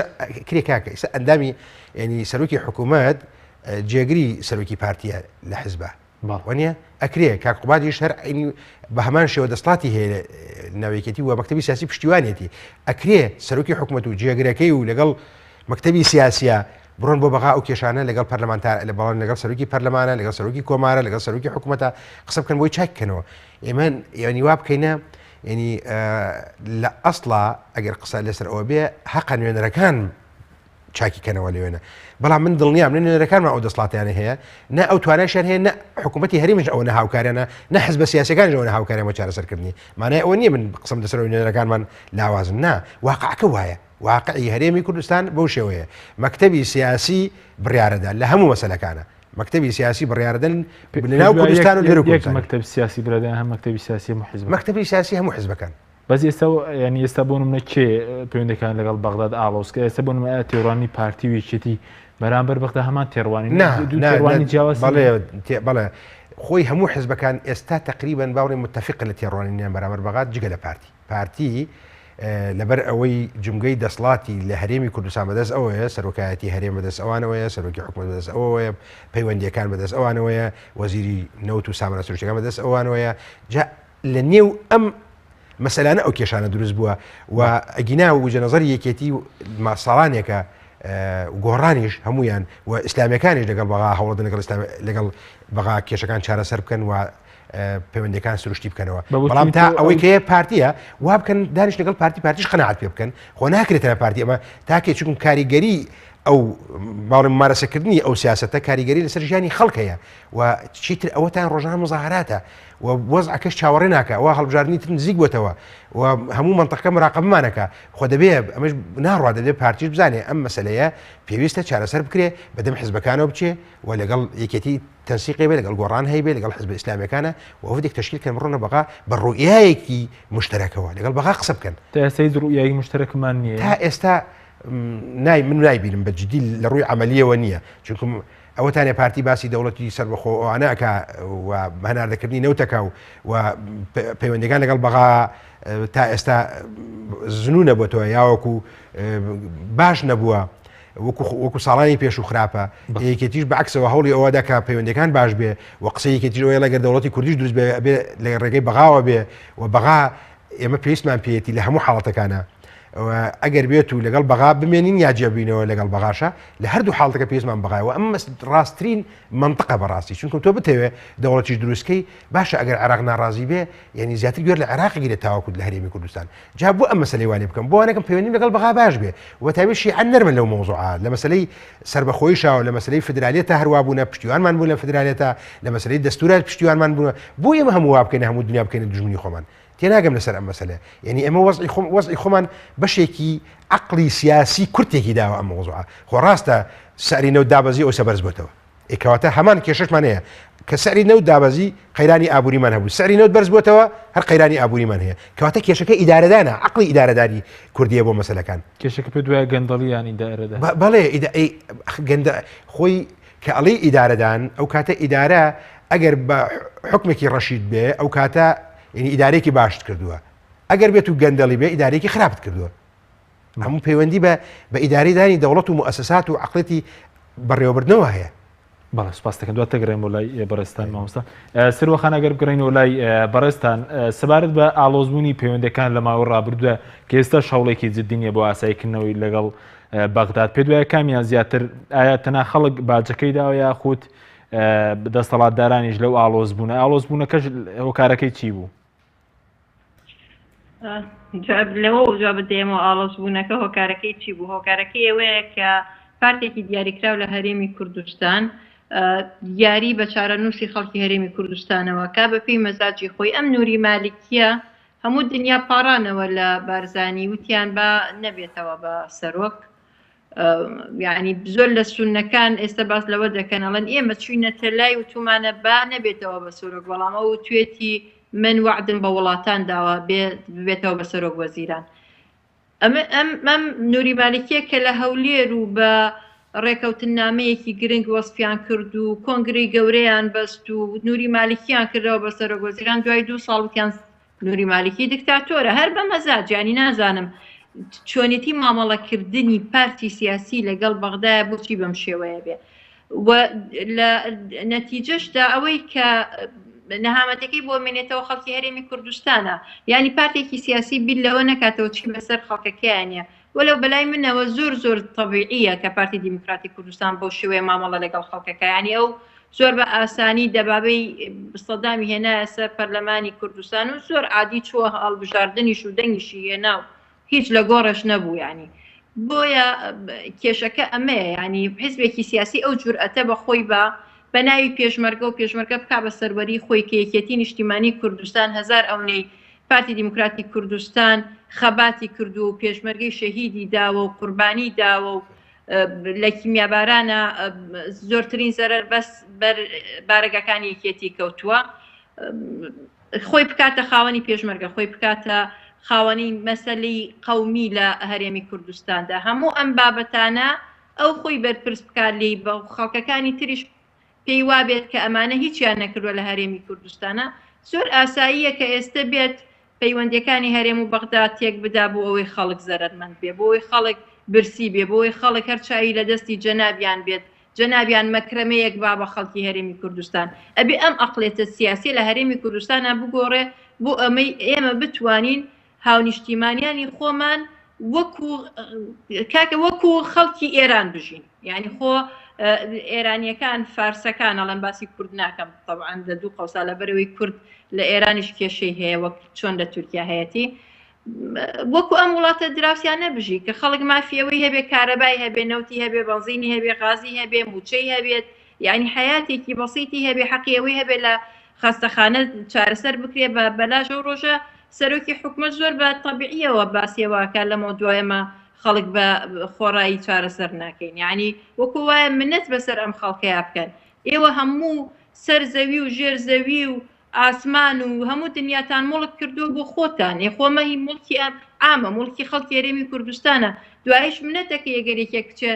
کرێ کاکە ئیستا ئەندامی ینی سەرۆکی حکوومەت جێگری سەرۆکی پارتیە لە حزبە وانە ئەکرێ کاک قوبادیش هەر عینی بە هەمان شێوە دەسڵاتی هەیە ناوێکێتی و مەکتەبی سیاسی پشتیوانێتی ئەکرێ سەرۆکی حکوومەت و جێگرەکەی و لەگەڵ مەکتەبی سیاسە بڕۆن بۆ بەغا ئەو کێشانە لەگەڵ پەرلەمانتار لە بەڵام لەگەڵ سەرۆکی پەرلەمانە لەگەڵ سەرۆکی کۆمارە لەگەڵ سەرۆکی حکوومەتە قسە بکەن بۆی چاک کەنەوە ئێمە یعنی وا بکەینە یعنی لە ئەسڵا ئەگەر قسە لەسەر ئەوە بێ حەقە نوێنەرەکان چاکی کەنەوە لەوێنە بەڵام من دڵنیام نە نوێنەرەکانمان ئەو دەسڵاتیانە هەیە نە ئەو توانایشیان هەیە نە حکوومەتی هەرێمیش ئەوە نە هاوکاریانە نە حزبە سیاسەکانیش ئەوە نە هاوکاریان بۆ چارەسەرکردنی مانای ئەوە نییە من قسەم لەسەر ئەوەی نوێنەرەکانمان لاوازن نا واقعەکە وایە واقعی هەرێمی کوردستان بەو شێوەیە مەکتەبی سیاسی بڕیارەدا لە هەموو مەسەلەکانە مەکتەبی سیاسی بڕیاردەن لەناو کوردستان و دەرەوەی کوردستان. مەکتەب سیاسی برادەن هەم مەکتەبی سیاسی هەموو حزبەکان. مەکتەبی سیاسی هەموو حزبەکان. بەس ئێستا یانی ئێستا بۆ نمونە کێ پەیوەندەکان لەگەڵ بەغداد ئاڵۆز کرد ئێستا بۆ نمونە ئایا تێڕوانینی پارتی و یەکێتی بەرامبەر بەغدا هەمان تێڕوانین نا دوو نا تێڕوانینی جیاواز بەڵێ بەڵێ خۆی هەموو حزبەکان ئێستا تقریبا باوەڕی متفقن لە تێڕوانینیان بەرامبەر بەغاد جگە لە پارتی پارتی لەبەر ئەوەی جومگەی دەسڵاتی لە هەرێمی کوردستان بەدەست ئەوەیە، سەرۆکایەتی هەرێم بەدەست ئەوانەوەیە، سەرۆکی حکومەت بەدەست ئەوەوەیە، پەیوەندییەکان بەدەست ئەوانەوەیە، وەزیری نەوت و سامانە سروشتیەکان بەدەست ئەوانەوەیە، جا لە نێو ئەم مەسەلانە ئەو کێشانە دروست بووە و ئەگینا وجە نەزەری یەکێتی ساڵانێکە گۆڕانیش هەمویان و ئیسلامیەکانیش لەگەڵ بەغا هەوڵدن لەگەڵ لەگەڵ بەغا کێشەکان چارەسەر بکەن و پەیوەندەکان سروشتی بکەنەوە بەڵام تا ئەوەی کە پارتیە وا بکەن دانیش لەگەڵ پارتی پارتیش قەناعەت پێ بکەن خۆ ناکرێتە پارتی ئەمە تاکێ چکم کاریگەری ئەو باڵم مارەسەکردنی ئەو سیاستە کاریگەری لەسەر ژیانی خەڵک هەیە و چیتر ئەوەتان ڕۆژان مزاهراتە و وەزعەکەش چاوەڕێ ناکە ئەوە هەڵبژاردننی تر نزیک بۆتەوە و هەموو منطقەکە مراقبمانەکە خۆ دەبێ ئەمەش ناڕوا دەبێ پارتیش بزانێ ئەم مەسلەیە پێویستە چارەسەر بکرێ بەدەم حزبەکانەوە بچێ و لەگەڵ یەکێتی تەنسیقێ بێ لەگەڵ گۆڕان هەیبێ لەگەڵ حزبە ئیسلامیەکانە وەفدێک تەشکیل کەن بڕۆنە بەغا بە ڕوئیایەکی مشتەرەکەوە لەگەڵ بەغا قسە بکەن. تا ئێستا هیچ ڕوئیایی مشتەرەکمان نییە؟ تا ئێستا نای من نایبینم بە جدی لە ڕووی عەمەلیەوە نییە چونکم ئەوەتانێ پارتی باسی دەوڵەتی سەربەخۆ ئەوانە ئەکا و هەناردەکردنی نەوتەکە و و پەیوەندەکان لەگەڵ بەغا تا ئێستا زنوو نەبووەوە یاوەکو باش نەبووە وەکو وەکو ساڵانی پێشوو خراپە یەکێتیش بە عەکسەوە هەوڵی ئەوە دا کە پەیوەندیەکان باش بێ و قسەی یەکێتیش ئەوەیە ئەگەر دەوڵەتی کوردیش دروست بێ ئەبێ لە ڕێگەی بەغاوە بێ و بەغا ئێمە پێویستمان پێیەتی لە هەموو حاڵەتەکانە ئەگەر بێت و لەگەڵ بەغا بمێنین یا جێبینەوە لەگەڵ بەغاشە لە هەردوو حاڵەتەکە پێویستمان بەغایە و ئەم ڕاستترین منطقە بەڕاستی چونکە تۆ بتەوێ دەوڵەتیش دروستکەی باشە ئەگەر عێراق ناڕازی بێ یعنی زیاتر گوێر لە عێراق گیرێت تاوەکو لە هەرێمی کوردستان جا بۆ ئەم مەسەلەی وا لێ بکەم بۆ وانەکەم پەیوەندیم لەگەڵ بەغا باش بێ و تایبەت شیعە نەرمن لەو مەوزوعە لە مەسەلەی سەربەخۆیشا و لە مەسەلەی فدرالیەتە هەروا بوونە پشتیوانمان بوون لە فدرالیەتە لە مەسەلەی دەستورە پشتیوانمان بوونە بۆ ئێمە هەموو وا بکەین هەموو دنیا بکەینە دوژمنی خۆمان تێناگەم لەسەر ئەم مەسەلە یعنی ئێمە وەزعی خۆم وەزعی خۆمان بەشێکی عەقڵی سیاسی کورتێکی داوە ئەم مەوزوعە خۆ ڕاستە سعری نەوت دابەزی ئەوسە بەرز بۆتەوە ئێ کەواتە هەمان کێشەشمان هەیە کە سعری نەوت دابەزی قەیرانی ئابووریمان هەبوو سعری نەوت بەرز بۆتەوە هەر قەیرانی ئابووریمان هەیە کەواتە کێشەکە ئیدارەدانە عقلی ئیدارەداری کوردیە بۆ مەسەلەکان. کێشەکە پێت وایە گەندەڵی یان ئیدارەدان؟ بەڵێ گەندە خۆی کە ئەڵێی ئیدارەدان ئەو کاتە ئیدارە ئەگەر بە حکمێکی ڕەشید بێ ئەو کاتە یعنی ئیدارێکی باشت کردووە ئەگەر بێت و گەندەڵی بێ ئیدارێکی خراپت کردووە هەموو پەیوەندی بە بە ئیدارەی دانی دەوڵەت و موئەسەسات و عەقڵێتی بەڕێوەبردنەوە هەیە. بەڵێ سوپاس دەکەم دواتر دەگەڕێم بۆ لای بەڕێزتان مامۆستا سروەخان ئەگەر بگەڕێینەوە لای بەڕێزتان سەبارەت بە ئاڵۆزبوونی پەیوەندەکان لە ماوەی ڕابردوودا کە ئێستا هەوڵێکی جددی نییە بۆ ئاساییکردنەوەی لەگەڵ بەغداد پێت وایە کامیان زیاتر ئایا تەنها خەڵک باجەکەی داوە یاخود دەسەڵاتدارانیش لەو ئاڵۆزبوونە ئاڵۆزبوونەکەش هۆکارەکەی چی بوو؟ لەوە جوابت دەیەمەوە ئاڵۆزبوونەکە هۆکارەکەی چی بوو؟ هۆکارەکەی ئەوەیە کە پارتێکی دیاریکراو لە هەرێمی کوردستان یاری بە چارەنووسی خەڵکی هەرێمی کوردستانەوە کا بە پێی مەزاجی خۆی ئەم نوری مالکیە هەموو دنیا پاڕانەوە لە بارزانی وتیان با نەبێتەوە بە سەرۆک یعنی زۆر لە سونەکان ئێستا باس لەوە دەکەن ئەڵێن ئێمە چوینەتە لای وتومانە با نەبێتەوە بە سەرۆک بەڵام ئەو توێتی من وعدم بە وڵاتان داوە بێتەوە بە سەرۆک وەزیران ئەمە ئەم ئەم نوری مالکیە کە لە هەولێر و بە. ڕێکەوتننامەیەکی گرنگ وەسفیان کرد و کۆنگرەی گەورەیان بەست و نوری مالکیان کردەوە بە سەرۆک وەزیران دوای دوو ساڵ وتیان نوری مالکی دکتاتۆرە هەر بە مەزاج یانی نازانم چۆنێتی مامەڵەکردنی پارتی سیاسی لەگەڵ بەغدایە بۆچی بەم شێوەیە بێ و لە نەتیجەشدا ئەوەی کە نەهامەتەکەی بۆ مێنێتەوە خەڵکی هەرێمی کوردستانە یعنی پارتێکی سیاسی بیر لەوە نەکاتەوە چی بەسەر خەڵکەکەیانە وەلو بەلای منەوە زۆر زۆر تەبیعیە کە پارتی دیموکراتی کوردستان بەو شێوەیە مامەڵە لەگەڵ خەڵکەکە یعنی ئەو زۆر بە ئاسانی دەبابەی سەدامی هێنایە سەر پەرلەمانی کوردستان و زۆر عادی چووە هەڵبژاردنیش و دەنگیشی هێنا و هیچ لە گۆڕش نەبوو ینی بۆیە کێشەکە ئەمەیە ینی حزبێکی سیاسی ئەو جورئەتە بە خۆی بە بە ناوی پێشمەرگە و پێشمەرگە بک بە سەروەری خۆی کە یەکێتی نیشتیمانی کوردستان هەزار ئەونەی پارتی دیموکراتی کوردستان خەباتی کردووە و پێشمەرگەی شەهیدی داوە و قوربانی داوە و لە کیمیابارانە زۆرترین زەرەر بەس بەر بارەگاکانی یەکێتی کەوتووە خۆی بکاتە خاوەنی پێشمەرگە خۆی بکاتە خاوەنی مەسەلەی قەومی لە هەرێمی کوردستاندا هەموو ئەم بابەتانە ئەو خۆی بەرپرس بکات لێی بە خەڵکەکانی تریش پێی وابێت کە ئەمانە هیچیان نەکردوە لە هەرێمی کوردستانا زۆر ئاساییە کە ئێستە بێت پەیوەندیەکانی هەرێم و بەغدا تێک بدا بۆ ئەوەی خەڵک زەرەرمەند بێ بۆ ئەوەی خەڵک برسی بێ بۆ ئەوەی خەڵک هەر چاوی لە دەستی جەنابیان بێت جەنابیان مەکرەمەیەک با بە خەڵکی هەرێمی کوردستان ئەبێ ئەم ئەقلێتە سیاسیە لە هەرێمی کوردستانا بگۆڕێ بۆ ئەمەی ئێمە بتوانین هاونیشتیمانیانی خۆمان وەکو کاکە وەکو خەڵکی ئێران بژین یعنی خۆ ئێرانیەکان فارسەکان ئەڵێن باسی کورد ناکەم طبعا لە دوو قەوسا لەبەرەوەی کورد لە ئێرانیش کێشەی هەیە وەک چۆن لە تورکیا هەیەتی وەکو ئەم وڵاتە دراوسیانە بژی کە خەڵک مافی ئەوەی هەبێ کارەبای هەبێ نەوتی هەبێ بەنزینی هەبێ غازی هەبێ موچەی هەبێت یعنی حیاتێکی بەسیتی هەبێ حەقی ئەوەی هەبێ لە خەستەخانە چارەسەر بکرێ بە بەلاش ئەو ڕۆژە سەرۆکی حکومەت زۆر بە تەبیعیەوە باسی ئەوە ئەکا لەمەو دوا ئێمە خەڵک بە خۆڕایی چارەسەر ناکەین یعنی وەکو وایە منەت بەسەر ئەم خەڵکەیا بکەن ئێوە هەموو سەر زەوی و ژێر زەوی و ئاسمان و هەموو دنیاتان موڵک کردووە بۆ خۆتان ئێ خۆ مە هی موڵکی ئەم عامە موڵکی خەڵکی هەرێمی کوردستانە دوایش منەتەکەی ئەگەر یەکێک بچێ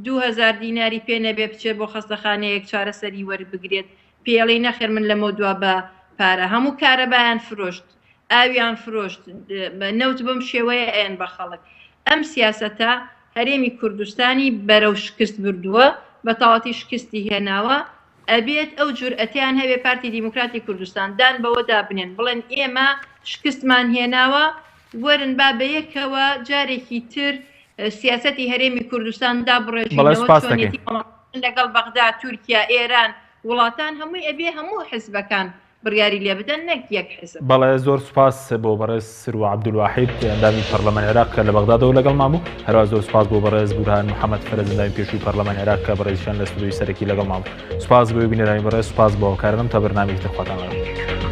2000 دیناری پێ نەبێ بچێت بۆ خەستەخانەیەک چارەسەری وەربگرێت پێی ئەڵێی نەخێر من لەمەو دوا بە پارە هەموو کارەبایان فرۆشت ئاویان فرۆشت نەوت بەم شێوەیە ئەیەن بە خەڵک ئەم سیاسەتە هەرێمی کوردستانی بەرەو شکست بردووە بە تەواتی شکستی هێناوە ئەبێت ئەو جورئەتیان هەبێ پارتی دیموکراتی کوردستان دان بەوەدا بنێن بڵێن ئێمە شکستمان هێناوە وەرن با بەیەکەوە جارێکی تر سیاسەتی هەرێمی کوردستان دابڕێژینەوە چۆنیەتی لەگەڵ بەغدا تورکیا ئێران وڵاتان هەمووی ئەبێ هەموو حزبەکان بڕیاری لێ بدەن نەک یەک حزب. بەڵێ زۆر سوپاس بۆ بەڕێز سروە عەبدولواحید ئەندامی پەڕلەمانی عێراق کە لە بەغدادەوە لەگەڵمان بوو، هەروەها زۆر سوپاس بۆ بەڕێز بورهان محەمەد فەرەج ئەندامی پێشووی پەڕلەمانی عێراق کە بەڕێزیشیان لە ستۆدیۆی سەرەکی لەگەڵمان بوو. سوپاس بۆ بینەرانی بەڕێز، سوپاس بۆ هاوکارانم تا بەرنامەیەکی تر خواتان لەگەڵ.